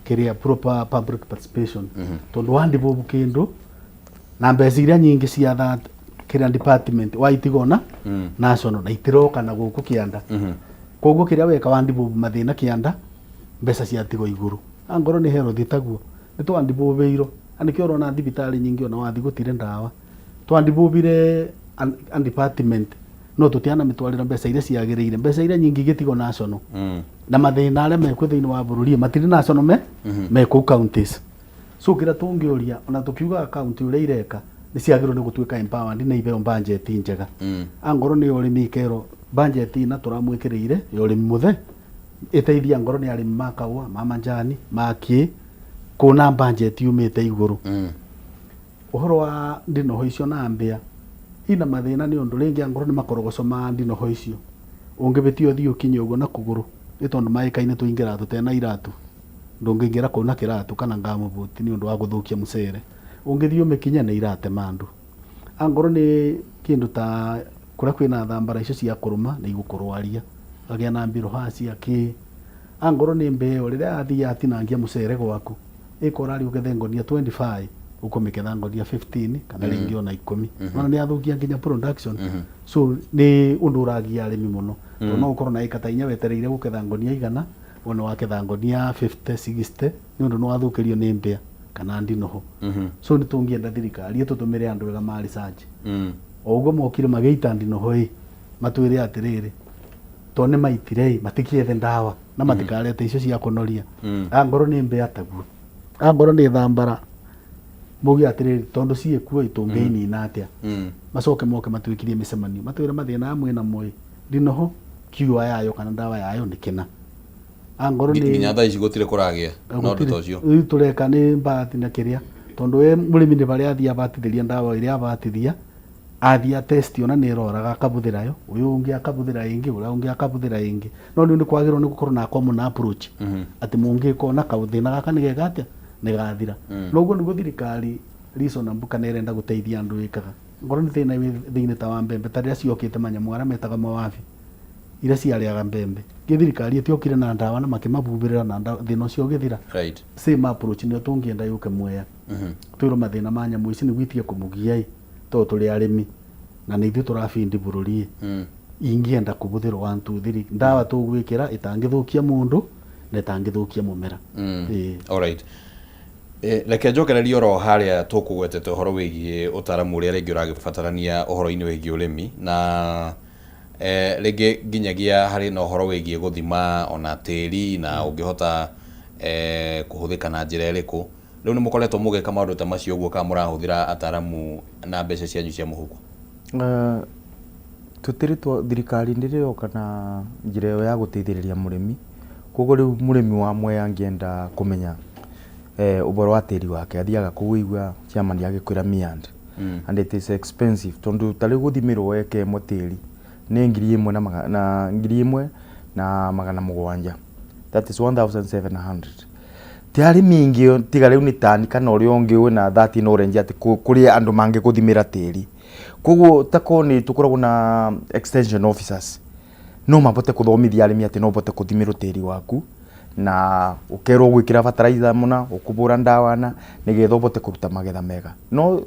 kĩrĩa, proper public participation, tondũ wandibũbu kĩndũ na mbeca iria nyingĩ cia that kĩrĩa department waitigona national na itiroka na gũkũ kĩanda. Koguo kĩrĩa weka wandibũbu mathĩna kĩanda, mbeca ciatigwo igũrũ. Angorwo nĩ health taguo nĩ twandibũbĩirwo, na nĩkĩo ũrona thibitarĩ nyingĩ ona wathiĩ gũtirĩ ndawa. Twandibũbire an department no tũtianamĩtwarĩra mbeca iria ciagĩrĩire. Mbeca iria nyingĩ igĩtigwo national na mathĩna arĩa mekuo thĩinĩ wa bũrũri matirĩ national, me kũu counties. So kĩrĩa tũngĩũria, ona tũkiugaga county ũrĩa ireka nĩ ciagĩrĩirwo nĩ gũtuĩka empowered na iheo budget njega. Angorwo nĩ ũrĩmi, ikerwo budget ina tũramwĩkĩrĩire ya ũrĩmi mũthe ĩteithia, ngorwo nĩ arĩmi ma kahũa, ma majani, ma kĩ, kũna budget yumĩte igũrũ. Ũhoro wa ndinoho icio na mbĩa ina mathĩna nĩ ũndũ rĩngĩ angorwo nĩ makorogoco ma ndinoho icio, ũngĩbĩtia ũthiĩ ũkinye ũguo na kũgũrũ, nĩ tondũ maĩka-inĩ tũingĩraga tũtena iratũ, ndũngĩingĩra kũu na kĩratũ kana ngamũbuti nĩ ũndũ wa gũthũkia mũcere. Ũngĩthiĩ ũmĩkinye nĩ iratema andũ. Angorwo nĩ kĩndũ ta kũrĩa kwĩna thambara icio cia kũrũma, nĩ igũkũrwaria ũkagĩa na bilharzia kĩ. Angorwo nĩ mbeo, rĩrĩa yathiĩ yatinangia mũcere gwaku, ĩkora rĩ ũgethe ngonia 25, ũkũmĩketha ngonia 15 kana rĩngĩ ona 10. Ona nĩ yathũkia nginya production. So nĩ ũndũ ũragia arĩmi mũno, tondũ no ũkorwo na ĩka ta 4 wetereire gũketha ngonia 100, wone waketha ngonia 50, 60, nĩ ũndũ nĩ wathũkĩrio nĩ mbĩa kana ndinoho. So nĩ tũngĩenda thirikari ĩtũtũmĩre andũ ega ma research. O ũguo mokire magĩita ndinoho ĩ, matwĩre atĩrĩrĩ, to nĩ maitire ĩ, matikiethe ndawa na matikarete icio cia kũnoria. Angorwo nĩ mbĩa taguo, angorwo nĩ thambara, mauge atĩrĩrĩ, tondũ ciĩkuo ĩ, tũngĩinina atĩa? Macoke moke matwĩkirie mĩcemanio, matwĩre mathĩna aya mwĩna mo ĩ, ndinoho cure yayo kana ndawa yayo nĩ kĩna. Angorwo nĩ Nginya thaa ici gũtirĩ kũragĩa na ũndũ ta ũcio? Rĩu tũreka nĩ bahati na kĩrĩa. Tondu we murimi ni baria athia abatithiria ndawa iria abatithia, athia test ona nä ĩroraga akabuthĩra yo, ũyũ ũngĩ akabuthĩra ĩngĩ, ũrĩa ũngĩ akabuthĩra ĩngĩ. No nĩ kwagĩrĩirwo nĩ gũkorwo na common approach, atĩ mũngĩka ona kaũthĩna gaka nĩ geka atĩa, nĩ gathira. No ũguo nĩguo thirikari reasonable kana ĩrenda gũteithia andũ ĩkaga. Ngorwo nĩ thĩna wĩ thĩinĩ ta wa mbembe, ta rĩrĩa ciokĩte manyamũ arĩa metaga mawabi, iria ciarĩaga mbembe, gĩ thirikari ĩtiokire na ndawa na makĩmabubĩrĩra na thĩna ũcio ũgĩthira? Same approach nĩyo tũngĩenda yũke Mwea. Twĩrwo mathĩna ma nyamũ ici nĩguo itige kũmũgia ĩ, tondũ tũrĩ arĩmi na nĩ ithuĩ tũrabindi bũrũri ĩ, ingĩenda kũbũthĩrwo 1 2 3 ndawa tũgwĩkĩra ĩtangĩthũkia mũndũ na ĩtangĩthũkia mũmera. Ĩĩ. Alright. Reke njokererie oro harĩa tũkũgwetete ũhoro wĩgiĩ ũtaaramu ũrĩa rĩngĩ ũragĩbatarania ũhoro-inĩ wĩgiĩ ũrĩmi, na rĩngĩ nginyagia harĩ na ũhoro wĩgiĩ gũthima ona tĩri na ũngĩhota kũhũthĩka na njĩra ĩrĩkũ. Rĩu nĩ mũkoretwo mũgĩka maũndũ ta macio ũguo, kana mũrahũthĩra ataaramu na mbeca cianyu cia mũhuko? Tũtirĩ twa thirikari ndĩrĩ yoka na njĩra ĩyo ya gũteithĩrĩria mũrĩmi. Koguo rĩu mũrĩmi wa Mwea angĩenda kũmenya ũhoro wa tĩri wake, athiaga kũu igua chairman agĩkwĩra MIAND. And it is expensive, tondũ ta rĩu gũthimĩrwo eka ĩmwe tĩri nĩ 1000 na na 1700, that is 1700. Ti arĩmi aingĩ, tiga rĩu nĩ tani kana ũrĩa ũngĩ wĩna that knowledge atĩ kũrĩ andũ mangĩgũthimĩra tĩri. Koguo ta korwo nĩ tũkoragwo na extension officers, no mabote kũthomithia arĩmi atĩ no ũbote kũthimĩrwo tĩri waku na ũkerwo gwĩkĩra fertilizer mũna, ũkũbũra ndawa na nĩgetha ũbote kũruta magetha mega. No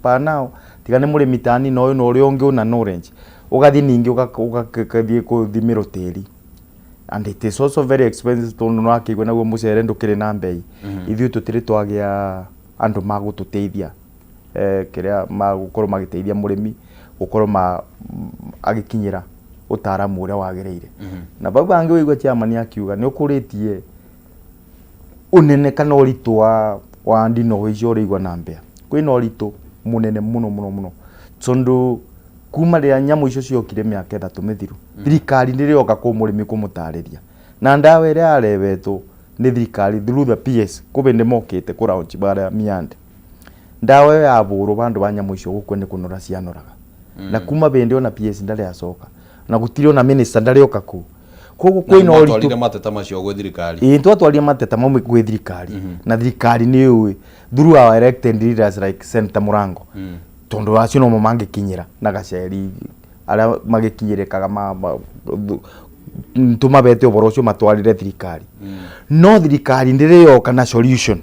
per now, tiga nĩ mũrĩmi tani na ũyũ na ũrĩa ũngĩ ũna knowledge, ũgathiĩ ningĩ ũgathiĩ kũthimĩrwo tĩri, and it is also very expensive, tondũ no akĩigua naguo mũcere ndũkĩrĩ na mbei. Ithuĩ tũtirĩ twagĩa andũ magũtũteithia, kĩrĩa magũkorwo magĩteithia mũrĩmi gũkorwo ma agĩkinyĩra ũtaaramu ũrĩa wagĩrĩire. Na bau bangĩ wĩigua chairman akiuga nĩ ũkũrĩtie ũnene kana ũritũ wa ndinoho icio ũrĩigua na mbĩa. Kwĩna ũritũ mũnene mũno mũno mũno, tondũ kuma rĩrĩa nyamũ icio ciokire mĩaka 3 mĩthiru, thirikari nĩ ĩroka kũ mũrĩmi kũmũtarĩria na ndawa ĩrĩa yarewetwo nĩ thirikari through the PS kũbĩndĩ mokĩte kũ launch barĩa MIAND. Ndawa ĩyo yabũrwo bandũ ba nyamũ icio gũkua nĩ kũnora cianoraga. Na kuma bĩndĩ ona PS ndarĩ acoka, na gũtirĩ ona minister ndarĩ oka kũu. Koguo kwĩna ũritũ. Mwatwarire mateta macio gwĩ thirikari? Ĩĩ, twatwarire mateta mau gwĩ thirikari, na thirikari nĩ yũĩ through our elected leaders like Senator Murango, tondũ acio nomo mangĩkinyĩra na gaceri arĩa magĩkinyĩrĩkaga tũmabete ũhoro ũcio matwarire thirikari. No thirikari ndĩrĩ yoka na solution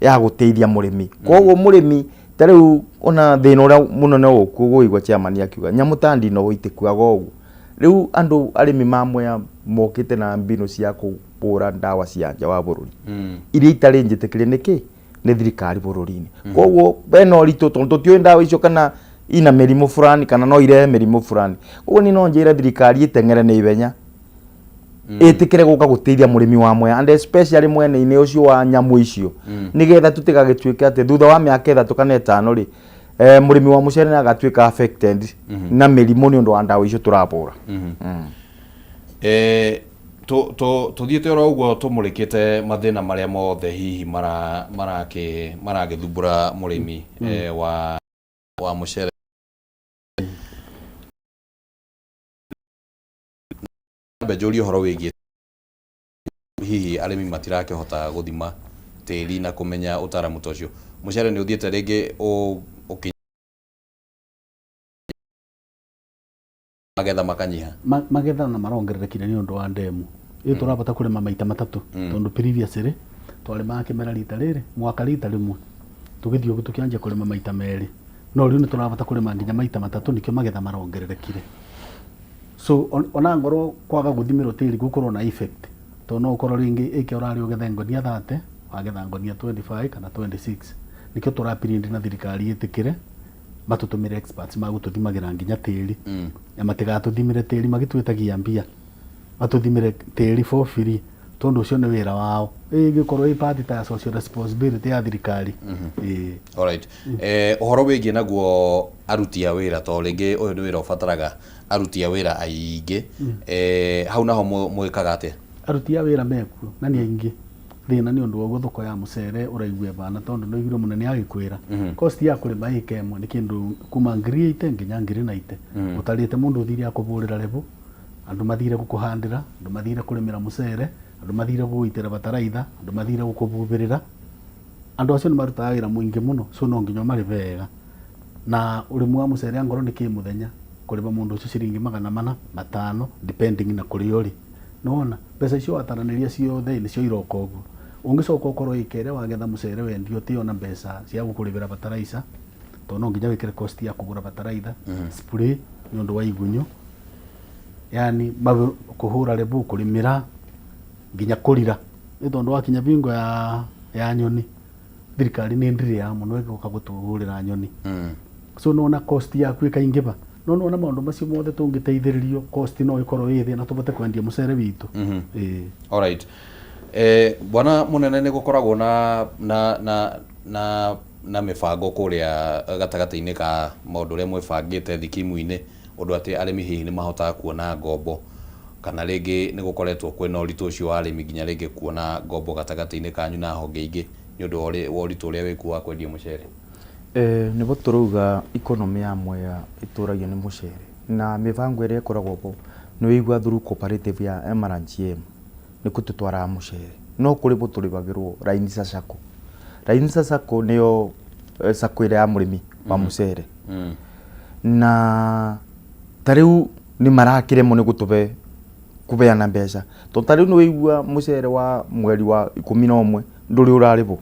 ya gũteithia mũrĩmi. Koguo mũrĩmi ta rĩu ona thĩna ũrĩa mũnene ũkuo ũgũigua chairman akiuga nyamũ ta ndinoho itikuaga ũguo. Rĩu andũ arĩmi ma Mwea mokĩte na mbinu cia kũbũra ndawa cia nja wa bũrũri iria itarĩ njĩtĩkĩrie nĩkĩ nĩ thirikari bũrũri-inĩ. Koguo bena ũritũ, tondũ tũtiũĩ ndawa icio kana ina mĩrimũ fulani kana no irehe mĩrimũ fulani. Koguo niĩ no njĩre thirikari ĩteng'ere na ihenya, ĩtĩkĩre gũka gũteithia mũrĩmi wa Mwea, and especially mwena-inĩ ũcio wa nyamũ icio, nĩgetha tũtigagĩtuĩke atĩ thutha wa mĩaka 3 kana 5 rĩ, mũrĩmi wa mũcere nĩ agatuĩka affected na mĩrimũ nĩ ũndũ wa ndawa icio tũrabũra. Tũthiĩte oro ũguo tũmũrĩkĩte mathĩna marĩa mothe hihi maragĩthumbũra mũrĩmi wa mũcere. Mbe njũrie ũhoro wĩgiĩ hihi arĩmi matirakĩhota gũthima tĩri na kũmenya ũtaaramu ta ũcio. Mũcere nĩ ũthiĩte rĩngĩ ũkĩ magetha makanyiha. Magetha na marongererekire nĩ ũndũ wa ndemu. Ĩ tũrabata kũrĩma maita matatũ, tondũ previously twarĩmaga kĩmera rita rĩrĩ mwaka rita rĩmwe, tũgĩthiĩ ũguo tũkĩanjia kũrĩma maita merĩ, no rĩu nĩ tũrabata kũrĩma nginya maita matatũ, nĩkĩo magetha marongererekire. So ona ngorwo kwaga gũthimĩrwo tĩri gũkorwo na effect, tondũ no ũkorwo rĩngĩ ĩke ũrarĩ ũgethe ngonia 30, wagetha ngonia 25 kana 26. Nĩkĩo tũra plead na thirikari ĩtĩkĩre matũtũmĩre experts magũtũthimagĩra nginya tĩri, na matigatũthimĩre tĩri magĩtwĩtagia mbia, matũthimĩre tĩri for free, tondũ ũcio nĩ wĩra wao. Ĩgĩkorwo ĩ part ta ya social responsibility ya thirikari. Ĩĩ. Alright. Ũhoro wĩgiĩ naguo aruti a wĩra, tondũ rĩngĩ ũyũ nĩ wĩra ũbataraga aruti a wĩra aingĩ, hau naho mwĩkaga atĩa? Aruti a wĩra mekuo na nĩ aingĩ. Thina ni undu wa thoko ya mucere uraigua bana tondu no igire munene agikwira cost ya kurima ika imwe ni kindu kuma 8,000 nginya 90,000. Utarite mundu uthire akuburira rebu, andu mathire gukuhandira, andu mathire kurimira mucere, andu mathire guitira bataraitha, andu mathire gukububirira, andu acio ni marutaga wira muingi muno, so no nginya marive wega. Na urimi wa mucere angorwo ni kimuthenya kuriva mundu ucio ciringi 405 depending na kuria uri, nona mbeca icio wataraniria ciothe nicio iroka uguo. Ungicoka ukorwo ikere wagetha mucere wendio ti ona mbeca cia gukurivira bataraica, tondu no nginya wikire cost ya kugura bataraitha, spray ni undu wa igunyu, yani kuhura rebu, kurimira nginya kurira, ni tondu wakinya bingo ya nyoni thirikari ni ndiri ya muno iguka gutuhurira nyoni. So nona cost yaku ikaingiva, no nona maundu macio mothe tungiteithiririo cost no ikorwo ĩ thĩ na tubote kwendia mucere witu. Alright. Bwana munene, nĩ gũkoragwo na mĩbango kũrĩa gatagatĩ-inĩ ka maũndũ ũrĩa mwĩbangĩte thikimu-inĩ, ũndũ atĩ arĩmi hihi nĩ mahotaga kuona ngombo, kana rĩngĩ nĩ gũkoretwo kwĩna ũritũ ũcio wa arĩmi nginya rĩngĩ kuona ngombo gatagatĩ-inĩ kanyu na honge ingĩ nĩ ũndũ wa ũritũ ũrĩa wĩkuo wa kwendia mũcere? Nĩbo tũrauga economy ya Mwea ĩtũragio nĩ mũcere, na mĩbango ĩrĩa ĩkoragwo bo nĩ wĩigua through cooperative ya MRGM nĩkuo tũtwaraga mũcere, no kũrĩ bo tũrĩbagĩrwo Lainisa Sacco. Lainisa Sacco nĩyo sacco ĩrĩa ya mũrĩmi wa mũcere, na ta rĩu nĩ marakĩremwo nĩ gũtũbe kũbeana mbeca, tondũ ta rĩu nĩ wĩigua mũcere wa mweri wa 11 ndũrĩ ũrarĩbwo,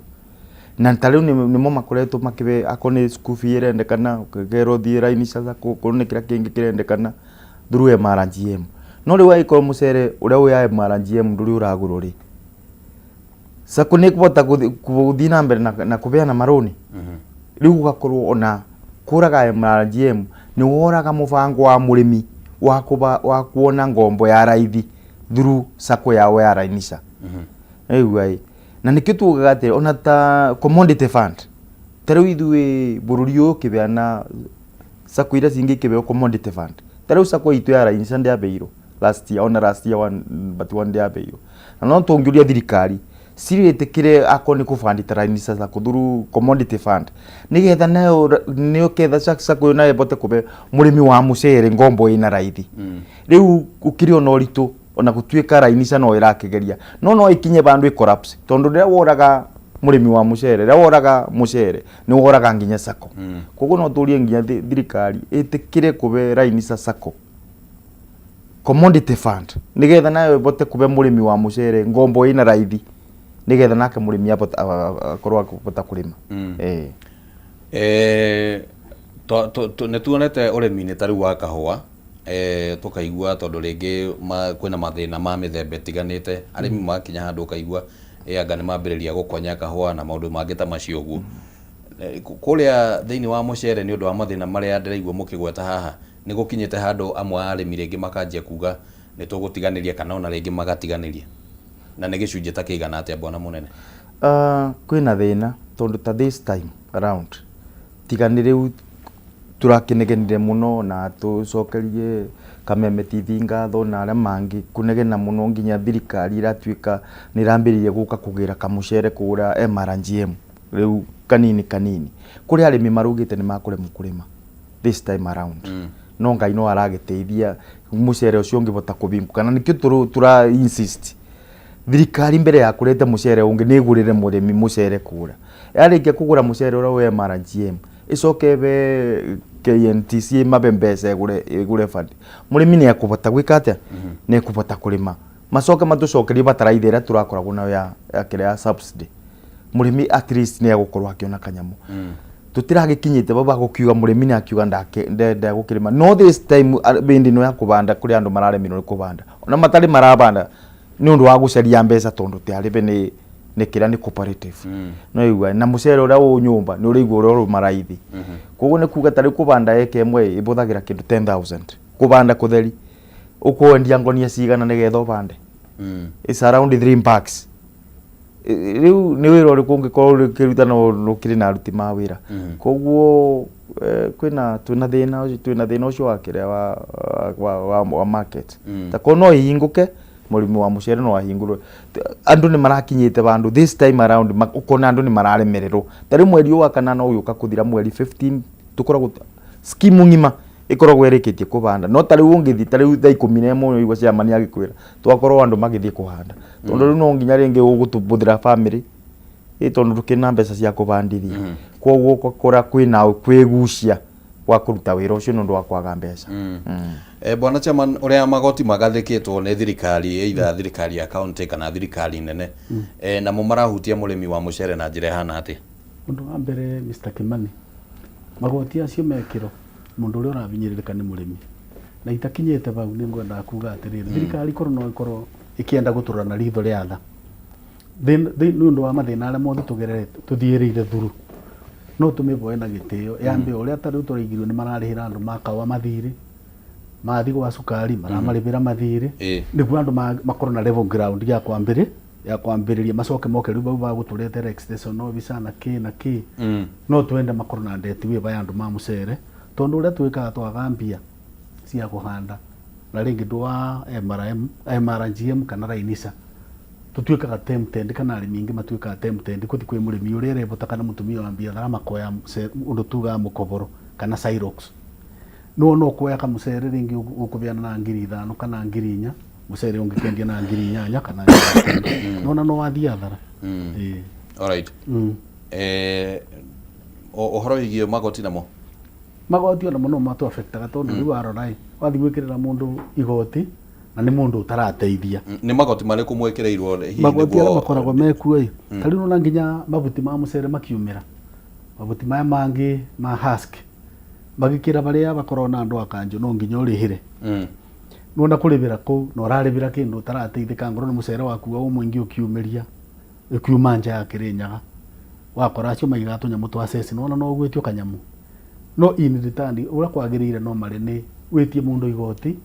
na ta rĩu nĩmo makoretwo makĩbe akorwo nĩ school fee ĩrendekana ũkerwo thiĩ Lainisa Sacco, okorwo nĩ kĩrĩa kĩngĩ kĩrendekana through MRGM. No rĩu angĩkorwo mũcere ũrĩa wĩ MRGM ndũrĩ ũragũrwo rĩ, sacco nĩ ĩkũhota gũthiĩ na mbere na kũbeana marũni? Rĩu gũgakorwo ona kũraga MRGM nĩ woraga mũbango wa mũrĩmi wa kuona ngombo ya raithi through sacco yao ya Lainisa. Rĩu ĩ na nĩkĩo tugaga atĩ ona ta commodity fund, ta rĩu ithuĩ bũrũri ũyũ ũkĩbeana sacco iria cingĩ ikĩbeo commodity fund, ta rĩu sacco itũ ya Lainisa ndĩabeirwo last year, ona last year one but one ndĩabeirwo, na no tũngĩũria thirikari cirĩtĩkĩre akorwo nĩ kũbandi ta Lainisa Sacco through commodity fund, nĩgetha nayo nĩyo ketha sacco ĩyo nayo ĩbote kũbe mũrĩmi wa mũcere ngombo ĩna raithi. Rĩu gũkĩrĩ ona ũritũ, ona gũtuĩka Lainisa no ĩrakĩgeria, no ĩkinye bandũ ĩ collapse, tondũ rĩrĩa woraga mũrĩmi wa mũcere, rĩrĩa woraga mũcere nĩ woraga nginya sacco. Koguo no tũrie nginya thirikari ĩtĩkĩre kũbe Lainisa Sacco commodity fund, nĩgetha nayo ĩbote kũbe mũrĩmi wa mũcere ngombo ĩna raithi, nĩgetha nake mũrĩmi akorwo akĩbota kũrĩma. Nĩ tuonete ũrĩmi-inĩ ta rĩu wa kahũa, tũkaigua tondũ rĩngĩ kwĩna mathĩna ma mĩthemba ĩtiganĩte, arĩmi makinya handũ ũkaigua anga nĩ mambĩrĩria gũkonya kahũa na maũndũ mangĩ ta macio ũguo. Kũrĩa thĩinĩ wa mũcere, nĩ ũndũ wa mathĩna marĩa ndĩraigua mũkĩgweta haha, nĩ gũkinyĩte handũ amwe a arĩmi rĩngĩ makanjia kuga nĩ tũgũtiganĩria, kana ona rĩngĩ magatiganĩria, na nĩ gĩcunjĩ ta kĩigana atĩa, bwana mũnene? Kwĩna thĩna tondũ ta this time around, tiga nĩ rĩu tũrakĩnegenire mũno na tũcokerie Kameme TV ngatho na arĩa mangĩ kũnegena mũno nginya thirikari ĩratuĩka nĩ ĩrambĩrĩria gũka kũgĩra kamũcere kũgũra MRGM rĩu kanini kanini. Kũrĩ arĩmi marugĩte nĩ makũremwo kũrĩma this time around, no Ngai no aragĩteithia mũcere ũcio ũngĩbota kũbingũka, na nĩkĩo tũra insist thirikari mbere ya kũrete mũcere ũngĩ nĩ ĩgũrĩre mũrĩmi mũcere kũgũra. Yarĩkia kũgũra mũcere ũrĩa wĩ MRGM, ĩcoke ĩbe KNTC ĩmabe mbeca ĩgũre fund, mũrĩmi nĩ ekũbota gwĩka atĩa? Nĩ ekũbota kũrĩma. Macoke matũcokerie bataraitha ĩrĩa tũrakoragwo nayo ya kĩrĩa ya subsidy, mũrĩmi at least nĩ egũkorwo akĩona kanyamũ. Tũtiragĩkinyĩte baba gũkiuga mũrĩmi nĩ akiuga ndegũkĩrĩma, no this time bĩndĩ ĩno ya kũbanda kũrĩ andũ mararemirwo nĩ kũbanda, ona matarĩ marabanda nĩ ũndũ wa gũcaria mbeca, tondũ tiarĩbe nĩ kĩrĩa nĩ cooperative no igua na mũcere ũrĩa wũ nyũmba nĩ ũrĩigua ũrĩa ũrũma raithi. Koguo nĩ kuga tarĩu kũbanda eka ĩmwe ĩbũthagĩra kĩndũ 10,000 kũbanda kũtheri, ũkwendia ngonia cigana nĩgetha ũbande? It's around 3 bags. Rĩu nĩ wĩra ũrĩkũ ũngĩkorwo ũkĩruta no ũkĩrĩ na aruti ma wĩra? Koguo kwĩna twĩna thĩna ũcio wa kĩrĩa wa market, ta korwo no ĩhingũke. Mũrĩmi wa mũcere no ahingũrwo. Andũ nĩ marakinyĩte vandũ this time around, ũkona andũ nĩ mararemererwo. Ta rĩu mweri ũyũ wa kanana ũgĩũka kũthira, mweri 15, tũkoragwo skimu ng'ima ĩkoragwo ĩrĩkĩtie kũbanda, no ta rĩu ũngĩthiĩ ta rĩu thaa 11 ũigua chairman agĩkwĩra twakorwo andũ magĩthiĩ kũhanda, tondũ rĩu no nginya rĩngĩ ũgũtũbũthĩra family ĩ, tondũ ndũkĩrĩ na mbeca cia kũbandithia. Koguo ũgakora kwĩna kwĩgucia gwa kũruta wĩra ũcio nĩ ũndũ wa kwaga mbeca. Bwana chairman, ũrĩa magoti magathĩkĩtwo nĩ thirikari, either thirikari ya county kana thirikari nene, namo marahutia mũrĩmi wa mũcere na njĩra ĩhana atĩa? Ũndũ wa mbere, Mr. Kimani, magoti acio mekĩrwo, mũndũ ũrĩa ũrabinyĩrĩrĩka nĩ mũrĩmi. Na itakinyĩte bau, nĩ ngwendaga kuga atĩrĩrĩ, thirikari korwo no ĩkorwo ĩkĩenda gũtũrora na ritho rĩa tha nĩ ũndũ wa mathĩna arĩa mothe tũgererete tũthiĩrĩire thuru, no tũmĩboe na gĩtĩo yambe ũrĩa ta rĩu tũraigirwo nĩ mararĩhĩra andũ makawa mathirĩ, mathi gwa cukari maramarĩbĩra mathirĩ, nĩguo andũ makorwo na level ground ya kwambĩrĩ ya kwambĩrĩria, macoke moke rĩu bau bagũtũretera extension officer na kĩ na kĩ. No twende makorwo na ndeti wĩ ya andũ ma mũcere, tondũ ũrĩa twĩkaga twaga mbia cia kũhanda na rĩngĩ ndũ wa MRM, MRGM kana Rainisa, tutuĩkaga tempted, kana arĩmi aingĩ matuĩkaga tempted kũthi kwĩ mũrĩmi ũrĩa ũrebota kana mũtumia wa biathara, makoya ũndũ tugaga mũkoboro kana Cyrox. No no kuoya kamũcere rĩngĩ ũkũbeana na 5,000 kana 4,000, mũcere ũngĩkendia na 8,000 kana 9,000, nona no wathiĩ athara. Ĩĩ. Alright. Ũhoro wĩgiĩ magoti namo? Magoti ona mũno matũ affectaga, tondũ rĩu warora ĩ, wathiĩ gwĩkĩrĩra mũndũ igoti na nĩ mũndũ ũtarateithia. Nĩ magoti marĩkũ mwĩkĩrĩirwo hihi? Magoti arĩa makoragwo mekuo ĩ, ta rĩu nona nginya mabuti ma mũcere makiumĩra, mabuti maya mangĩ ma husk magĩkĩra barĩa bakoragwo na andũ a kanjũ, no nginya ũrĩhĩre. Nona kũrĩbĩra kũu na ũrarĩbĩra kĩndũ ũtarateithĩka, ngorwo nĩ mũcere waku wa mũingĩ ũkiumĩria ũkiuma nja ya Kĩrĩnyaga, wakora acio maigaga tũnyamũ twa ceci, nona no ũgwĩtio kanyamũ no in return ũrĩa kwagĩrĩire no marĩ nĩ wĩtie mũndũ igoti,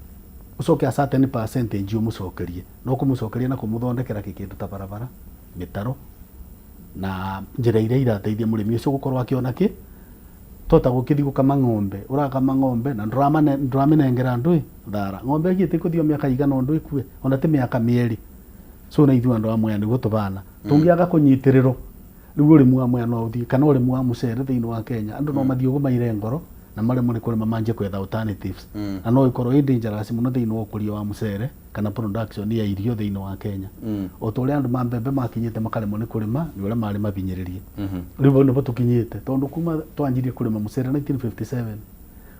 ũcoke a certain percentage ũmũcokerie, no kũmũcokeria na kũmũthondekera kĩndũ ta barabara, mĩtaro na njĩra iria irateithia mũrĩmi ũcio gũkorwo akĩona kĩ tota gũkĩthiĩ gũkama ng'ombe, ũrakama ng'ombe na ndũramĩnengera ndũĩ thara ng'ombe ĩgĩte kũthio mĩaka igana ũndũ ĩkue, ona ti mĩaka mĩerĩ. So na ithuĩ andũ a Mwea nĩguo tũbana tũngĩaga kũnyitĩrĩrwo, rĩu ũrĩmi wa Mwea no ũthiĩ, kana ũrĩmi wa mũcere thĩinĩ wa Kenya, andũ no mathiĩ ũguo maire ngoro na maremwo nĩ kũrĩma, manjie kwetha alternatives, na no ĩkorwo ĩ dangerous mũno thĩinĩ wa ũkũria wa mũcere kana production ya irio thĩinĩ wa Kenya, o ta ũrĩa andũ ma mbembe makinyĩte makaremwo nĩ kũrĩma nĩ ũrĩa marĩ mabinyĩrĩrie. Rĩu bau nĩbo tũkinyĩte, tondũ kuma twanjirie kũrĩma mũcere 1957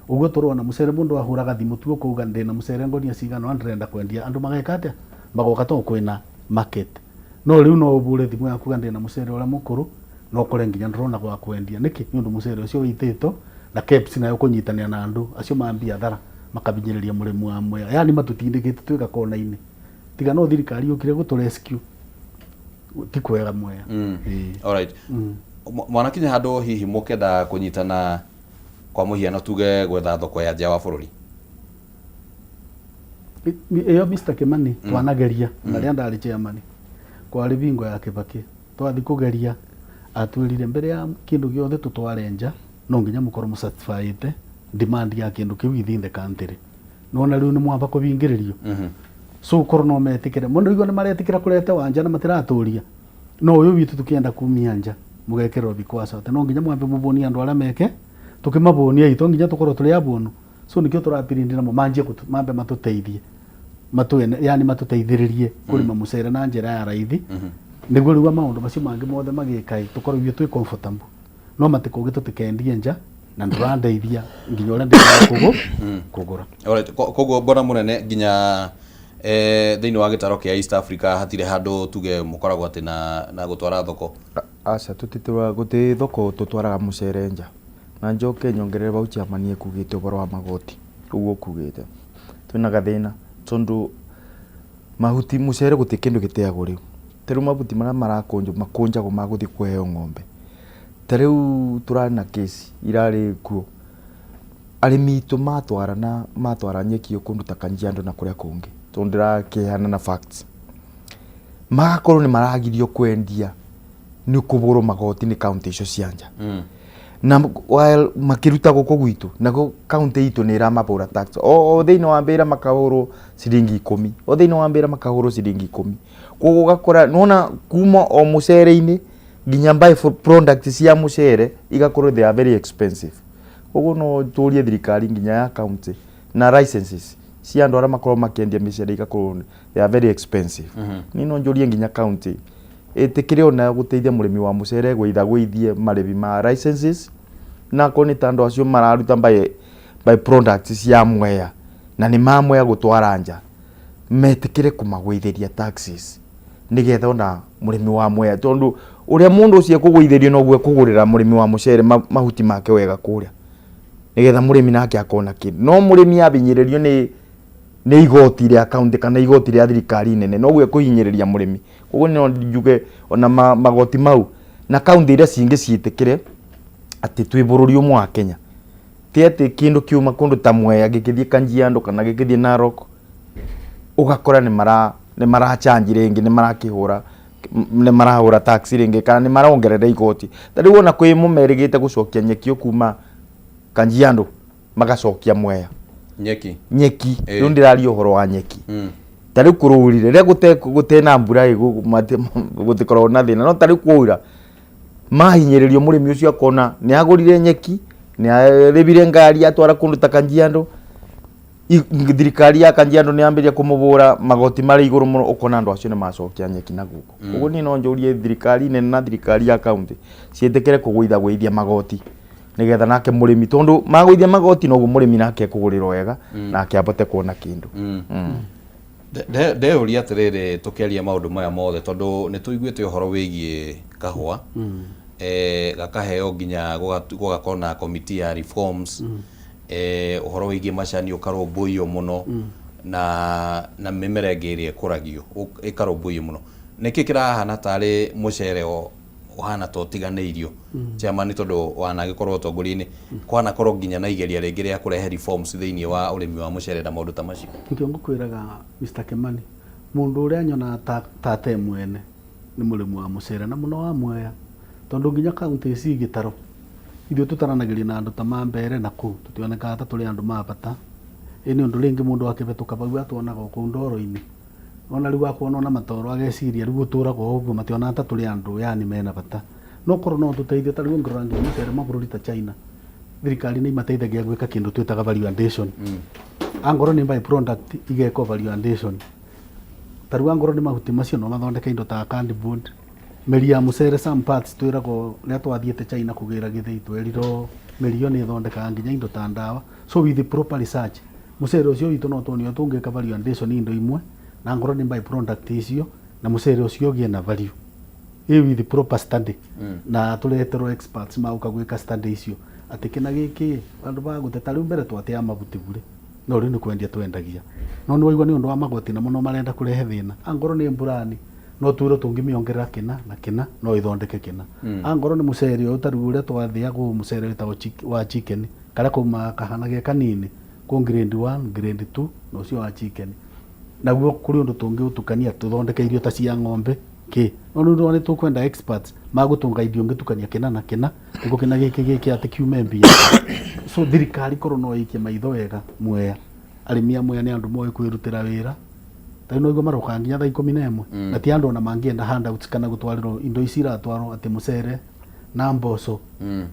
ũguo tũrona mũcere, mũndũ ahũraga thimũ tu ũkauga ndĩna mũcere ngonia cigana ũna ndĩrenda kwendia, andũ mageka atĩa? Magoka, tondũ kwĩna market. No rĩu no ũbũre thimũ yaku uga ndĩna mũcere ũrĩa mũkũrũ, no ũkore nginya ndũrona gwa kwendia. Nĩkĩ? Nĩ ũndũ mũcere ũcio wĩitĩtwo na KEBS nayo kũnyitanĩra na andũ acio ma biathara makabinyĩrĩria mũrĩmi wa Mwea, yani matũtindĩkĩte twĩ gakona-inĩ, tiga no thirikari yũkire gũtũ rescue, ti kwega Mwea. Ĩĩ. Alright. Mwanakinya handũ hihi mũkenda kũnyitana, kwa mũhiano tuge gwetha thoko ya nja wa bũrũri? Ĩyo, Mr. Kimani, twanageria na rĩrĩa ndarĩ chairman kwarĩ bingo ya Kibaki, twathi kũgeria atwĩrire mbere ya kĩndũ gĩothe tũtware nja no nginya mũkorwo mũsatisfied demand ya kĩndũ kĩu within the country. Nona rĩu nĩ mwamba kũbingĩrĩrio, so korwo no metĩkĩre mũno igua nĩ maretĩkĩra kũrete wanja na matiratũria, no ũyũ witũ tũkĩenda kumia nja mũgekĩrwo vikwazo atĩ no nginya mwambe mũbũnie andũ arĩa meke tũkĩmabũnia to nginya tũkorwo tũrĩ abũnu. So nĩkĩo tũrapirindi namo manjie mambe matũteithie matũ, yani matũteithĩrĩrie kũrĩma mũcere na njĩra ya raithi, nĩguo rĩu maũndũ macio mangĩ mothe magĩka tũkorwo ithuĩ twĩ comfortable, no matikũgĩ tũtikendie nja na ndũrandeithia nginya ũrĩa ndĩrenda kũgũra. Alright, koguo bwana mũnene, nginya thĩinĩ wa gĩtaro kĩa East Africa hatirĩ handũ tuge mũkoragwo atĩ na gũtwara thoko? Aca, tũtitwara, gũtĩ thoko tũtwaraga mũcere nja. Na njoke nyongerere bau chairman ekugĩte ũhoro wa magoti, ũguo ũkugĩte twĩna gathĩna, tondũ mahuti mũcere gũtirĩ kĩndũ gĩteagwo rĩu. Ta rĩu mahuti marĩa marakũnjwo makũnjagwo magũthiĩ kũheo ng'ombe. Ta rĩu tũrarĩ na kesi irarĩ kuo, arĩmi itũ matwara na matwara nyeki ĩyo kũndũ ta Kajiado na kũrĩa kũngĩ, tondũ ndĩrakĩheana na facts, magakorwo nĩ maragirio kwendia nĩ kũbũrwo magoti nĩ kaunti icio cia nja. Na while makiruta guku gwitu nago county itu ni iramabura tax o thiini wa mbira makahurwo ciringi 10, o thiini wa mbira makahurwo ciringi 10. Koguo ugakora nona kuma o mucere-ini nginya by product cia mucere igakorwo they are very expensive. Koguo no turie thirikari nginya ya county na licenses cia andu aria makorwo makiendia micere igakorwo they are very expensive. Ni no njurie nginya county itikire ona guteithia murimi wa mucere gwithagwithie maribi ma licenses, na akorwo ni ta andu acio mararuta by products cia Mwea na ni ma Mwea gutwara nja, metikire kumagwithiria taxes nigetha ona murimi wa Mwea, tondu uria mundu ucio ekugwithirio noguo ekugurira murimi wa mucere mahuti make wega kuria, nigetha murimi nake akona kindu. No murimi abinyiririo ni igoti ria county kana igoti ria thirikari nene, noguo ekuhinyiriria murimi. Koguo no njuge ona magoti mau na county iria cingi ciitikire ati twi bururi umwe wa Kenya, ti ati kindu kiuma kundu ta Mwea gikithie Kajiado kana gikithie Narok ugakora ni marachanji ringi, ni marakihura, ni marahura tax ringi kana ni marongerera igoti. Ta riu ona kwi mo merigite gucokia nyeki kuma Kajiado magacokia Mwea. Nyeki. Nyeki. Riu ndiraria uhoro wa nyeki. Ta riu kururire riria gutena mbura gutikoragwo na thina, no ta riu kwaura mahinyiririo murimi ucio akona ni agurire nyeki, ni aribire ngari atwara kundu ta Kajiado, thirikari ya Kajiado ni ambiria kumubura magoti mari iguru muno, ukona andu acio ni macokia nyeki na guko. Uguo ni no njurie thirikari nene na thirikari ya county ciitikire kugwithagwithia magoti nigetha nake murimi, tondu magwithia magoti noguo murimi nake ekugurirwo wega nake abote kuona kindu. Ndeuria atiriri, tukiaria maundu maya mothe tondu ni tuiguite uhoro wigie kahua, gakaheo nginya gugakorwo na committee ya reforms, uhoro wigie macani ukarũmbũiyo muno, na mĩmera ĩngĩ ĩrĩa ĩkũragio ĩkarũmbũiyo mũno. Nĩkĩ kĩrahana tarĩ mũcere ũhana ta ũtiganĩirio, chairman, tondũ wanagĩkorwo ũtongoria-inĩ, kwanakorwo nginya na igeria rĩngĩ rĩa kũrehe reforms thĩinĩ wa ũrĩmi wa mũcere na maũndũ ta macio? Nikio ngukwiraga Mr. Kimani, mundu uria nyonaga ta ate mwene ni murimi wa mucere na muno wa Mwea, tondu nginya kaunti ici gitaro ithuĩ tũtaranageria na andũ ta mambere na kũu tũtionekaga ta tũrĩ andũ ma bata. Ĩ nĩ ũndũ rĩngĩ mũndũ akĩhetũka bau atuonaga o kũu ndoro-inĩ, ona rĩu akuona ona matoro ageciria rĩu gũtũraga o ũguo, mationaga ta tũrĩ andũ yani mena bata. No korwo no tũteithio, ta rĩu ũngĩrora nginya mũcere mabũrũri ta China, thirikari nĩ imateithagia gwĩka kĩndũ twĩtaga value addition. Angorwo nĩ by product igekwo value addition, ta rĩu angorwo nĩ mahuti macio no mathondeke indo ta cardboard. Mĩri ya mũcere some parts twĩragwo rĩrĩa twathiĩte China kũgĩra gĩthĩi, twerirwo mĩri ĩyo nĩ ĩthondekaga nginya indo ta ndawa. So with the proper research, mũcere ũcio witũ no tuone ũrĩa tũngĩka value addition indo imwe, na angorwo nĩ by product icio, na mũcere ũcio ũgĩe na value ĩ with the proper study, na tũreterwo experts magũka gwĩka study icio atĩ kĩna gĩkĩ andũ bagũte. Ta rĩu mbere twateaga mabuti bure, no rĩu nĩ kwendia twendagia, no nĩ waigua nĩ ũndũ wa magoti namo no marenda kũrehe thĩna. Angorwo nĩ mburani no twĩrwo tũngĩmĩongerera kĩna na kĩna no ĩthondeke kĩna. Angorwo nĩ mũcere ũyũ, ta rĩu ũrĩa twathĩagwo mũcere wĩtagwo wa chicken, karĩa kaumaga kahana ge kanini, kũ grade 1, grade 2 na ũcio wa chicken, naguo kũrĩ ũndũ tũngĩũtukania tũthondeke irio ta cia ng'ombe kĩ. No nĩ nĩ tũkwenda experts magũtũnga irio ũngĩtukania kĩna na kĩna nĩguo kĩna gĩkĩ gĩkĩ atĩ kiume mbia. So thirikari korwo no ĩikie maitho wega Mwea, arĩmi a Mwea nĩ andũ moĩ kwĩrutĩra wĩra. Ta rĩu noiguo marokaga nginya thaa 11, na ti andũ ona mangĩenda handouts kana gũtwarĩrwo indo ici iratwarwo atĩ mũcere na mboco,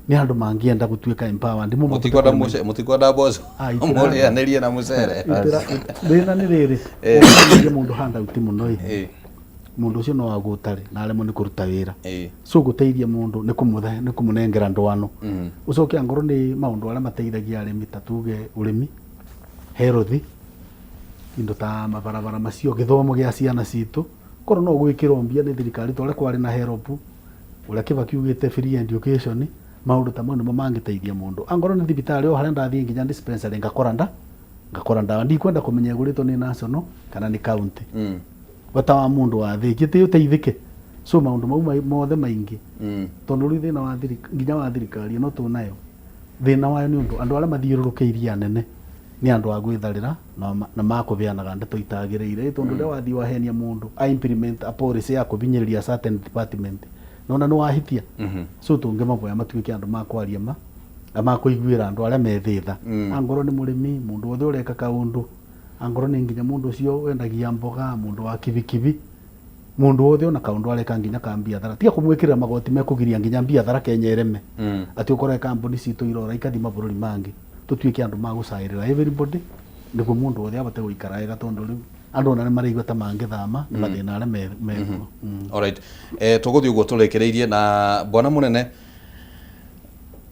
nĩ andũ mangĩenda gũtuĩka empowered. Mo mabote Mũtikwenda kũrĩma. Mũtikwenda mboco Ah, itira- mũrĩanĩrie na mũcere. Thĩna nĩ rĩrĩ, ũngĩhe mũndũ handout mũno ĩ, mũndũ ũcio no agũtare na aremwo nĩ kũruta wĩra. So gũteithia mũndũ nĩ kũmũthe nĩ kũmũnengera ndwano, ũcoke angorwo nĩ maũndũ arĩa mateithagia arĩmi, ta tuge ũrĩmi, health, indo ta mabarabara macio, gĩthomo gĩa ciana citũ, korwo no gwĩkĩrwo mbia nĩ thirikari ta ũrĩa kwarĩ na HELB, ũrĩa Kibaki ugĩte free education, maũndũ ta mau nĩmo mangĩteithia mũndũ. Angorwo nĩ thibitarĩ, o harĩa ndathiĩ nginya dispensary ngakora ndawa, ndikwenda kũmenya ĩgũrĩtwo nĩ national kana nĩ county. Bata wa mũndũ wa thĩ gĩtĩ ũteithĩke. So maũndũ mau mothe maingĩ, tondũ rĩu thĩna wa nginya wa thirikari ĩno tũnayo, thĩna wayo nĩ ũndũ andũ arĩa mathiũrũrũkĩirie anene nĩ andũ a gwĩtharĩra na makũbeanaga ndeto itagĩrĩire, tondũ rĩrĩa wathiĩ wahenia mũndũ a implement a policy ya kũbinyĩrĩria certain department, Nona nĩ wahĩtia. So tũngĩmaboya matuĩke andũ ma kwaria ma na ma kũiguĩra andũ arĩa me thĩtha. Angorwo nĩ mũrĩmi, mũndũ wothe ũreka kaũndũ, angorwo nĩ nginya mũndũ ũcio wendagia mboga, mũndũ wa kibikibi, mũndũ wothe ona kaũndũ areka nginya ka biathara, tiga kũmwĩkĩrĩra magoti mekũgiria nginya biathara Kenya ĩreme. Atĩ ũkore kambuni citũ irora ikathi mabũrũri mangĩ. Tũtuĩke andũ ma gũcaĩrĩra everybody nĩguo mũndũ wothe abote gũikara wega, tondũ rĩu andũ ona nĩ maraigua ta mangĩthama nĩ mathĩna arĩa mekuo. Alright. Tũgũthiĩ ũguo tũrĩkĩrĩirie na bwana mũnene,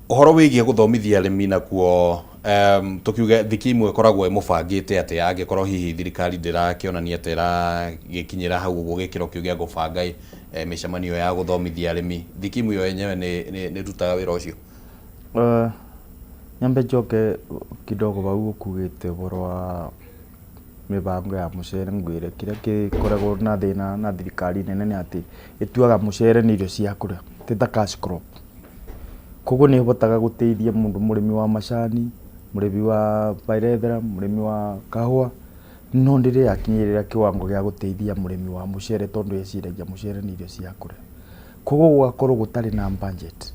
ũhoro wĩgiĩ gũthomithia arĩmi nakuo, tũkiuge thikimu ĩkoragwo ĩmũbangĩte atĩa angĩkorwo hihi thirikari ndĩrakĩonania atĩ ĩragĩkinyĩra hau ũguo gĩkĩro kĩu gĩa gũbanga mĩcemanio ya gũthomithia arĩmi? Thikimu ĩyo yenyewe nĩ ĩrutaga wĩra ũcio? Nyambe njoke kidogo bau ũkugĩte ũhoro wa mĩbango ya mũcere, ngwĩre kĩrĩa gĩkoragwo na thĩna na thirikari nene nĩ atĩ ĩtuaga mũcere nĩ irio cia kũrĩa, ti ta cash crop. Koguo nĩ ĩhotaga gũteithia mũndũ, mũrĩmi wa macani, mũrĩmi wa pyrethrum, mũrĩmi wa kahũa, no ndĩrĩ yakinyĩrĩra kĩwango gĩa gũteithia mũrĩmi wa mũcere, tondũ eciragia mũcere nĩ irio cia kũrĩa. Koguo gũgakorwo gũtarĩ na budget,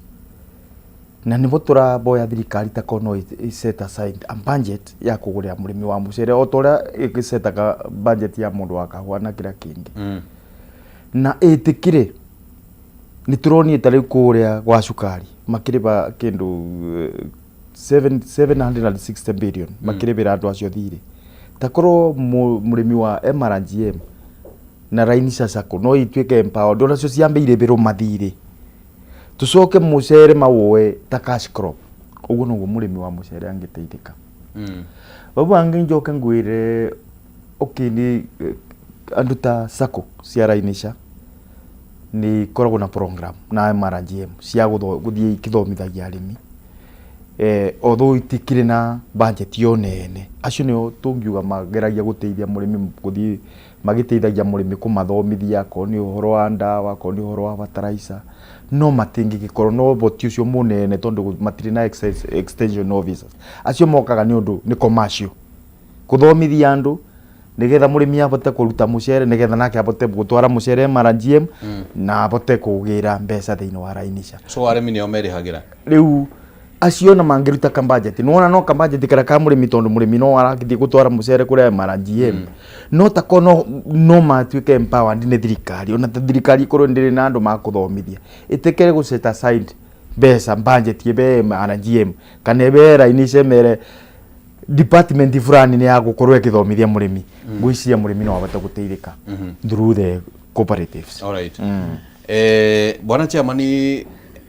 na nĩbo tũraboya thirikari ta korwo no ĩ set aside a budget ya kũgũrĩra mũrĩmi wa mũcere o ta ũrĩa ĩgĩcetaga budget ya mũndũ wa kahũa na kĩrĩa kĩngĩ, na ĩtĩkĩre. Nĩ tũronire ta rĩu kũrĩa gwa cukari makĩrĩba kĩndũ 760 billion, makĩrĩbĩra andũ acio thirĩ. Ta korwo mũrĩmi wa MRGM na Rainisha Sacco no ituĩke empowered, onacio ciambe irĩbĩrwo mathirĩ, tucoke mũcere mawoe ta cash crop, ũguo noguo mũrĩmi wa mũcere angĩteithĩka. Bau bangĩ njoke ngwĩre, okay, nĩ andũ ta Sacco cia Rainisha nĩ ikoragwo na program na MRGM cia gũthiĩ ikĩthomithagia arĩmi, although itikĩrĩ na budget yo nene. Acio nĩo tũngiuga mageragia gũteithia mũrĩmi, gũthiĩ magĩteithagia mũrĩmi kũmathomithia, akorwo nĩ ũhoro wa ndawa, akorwo nĩ ũhoro wa fertilizer, no matingĩgĩkorwo no ũhoti ũcio mũnene tondũ matirĩ na extension officers. Acio mokaga nĩ ũndũ nĩ commercial, kũthomithia andũ nĩgetha mũrĩmi abote kũruta mũcere, nĩgetha nake abote gũtwara mũcere MRGM na abote kũgĩra mbeca thĩinĩ wa Rainisha. So arĩmi nĩo merĩhagĩra? Rĩu acio na mangĩruta kambajeti, nĩwona no kambajeti karĩa ka mũrĩmi, tondũ mũrĩmi no arathiĩ gũtwara mũcere kũrĩa MRGM, no tako no matuĩke empowered nĩ thirikari. Ona ta thirikari ĩkorwo ndĩrĩ na andũ makũthomithia, ĩtĩkĩre gũ set aside mbeca, budget ĩbe MRGM kana ĩbe Rainisha, ĩmere department fulani nĩ ya gũkorwo ĩgĩthomithia mũrĩmi, ngwĩciria mũrĩmi no ahote gũteithĩka through the cooperatives. Alright. Bwana chairman,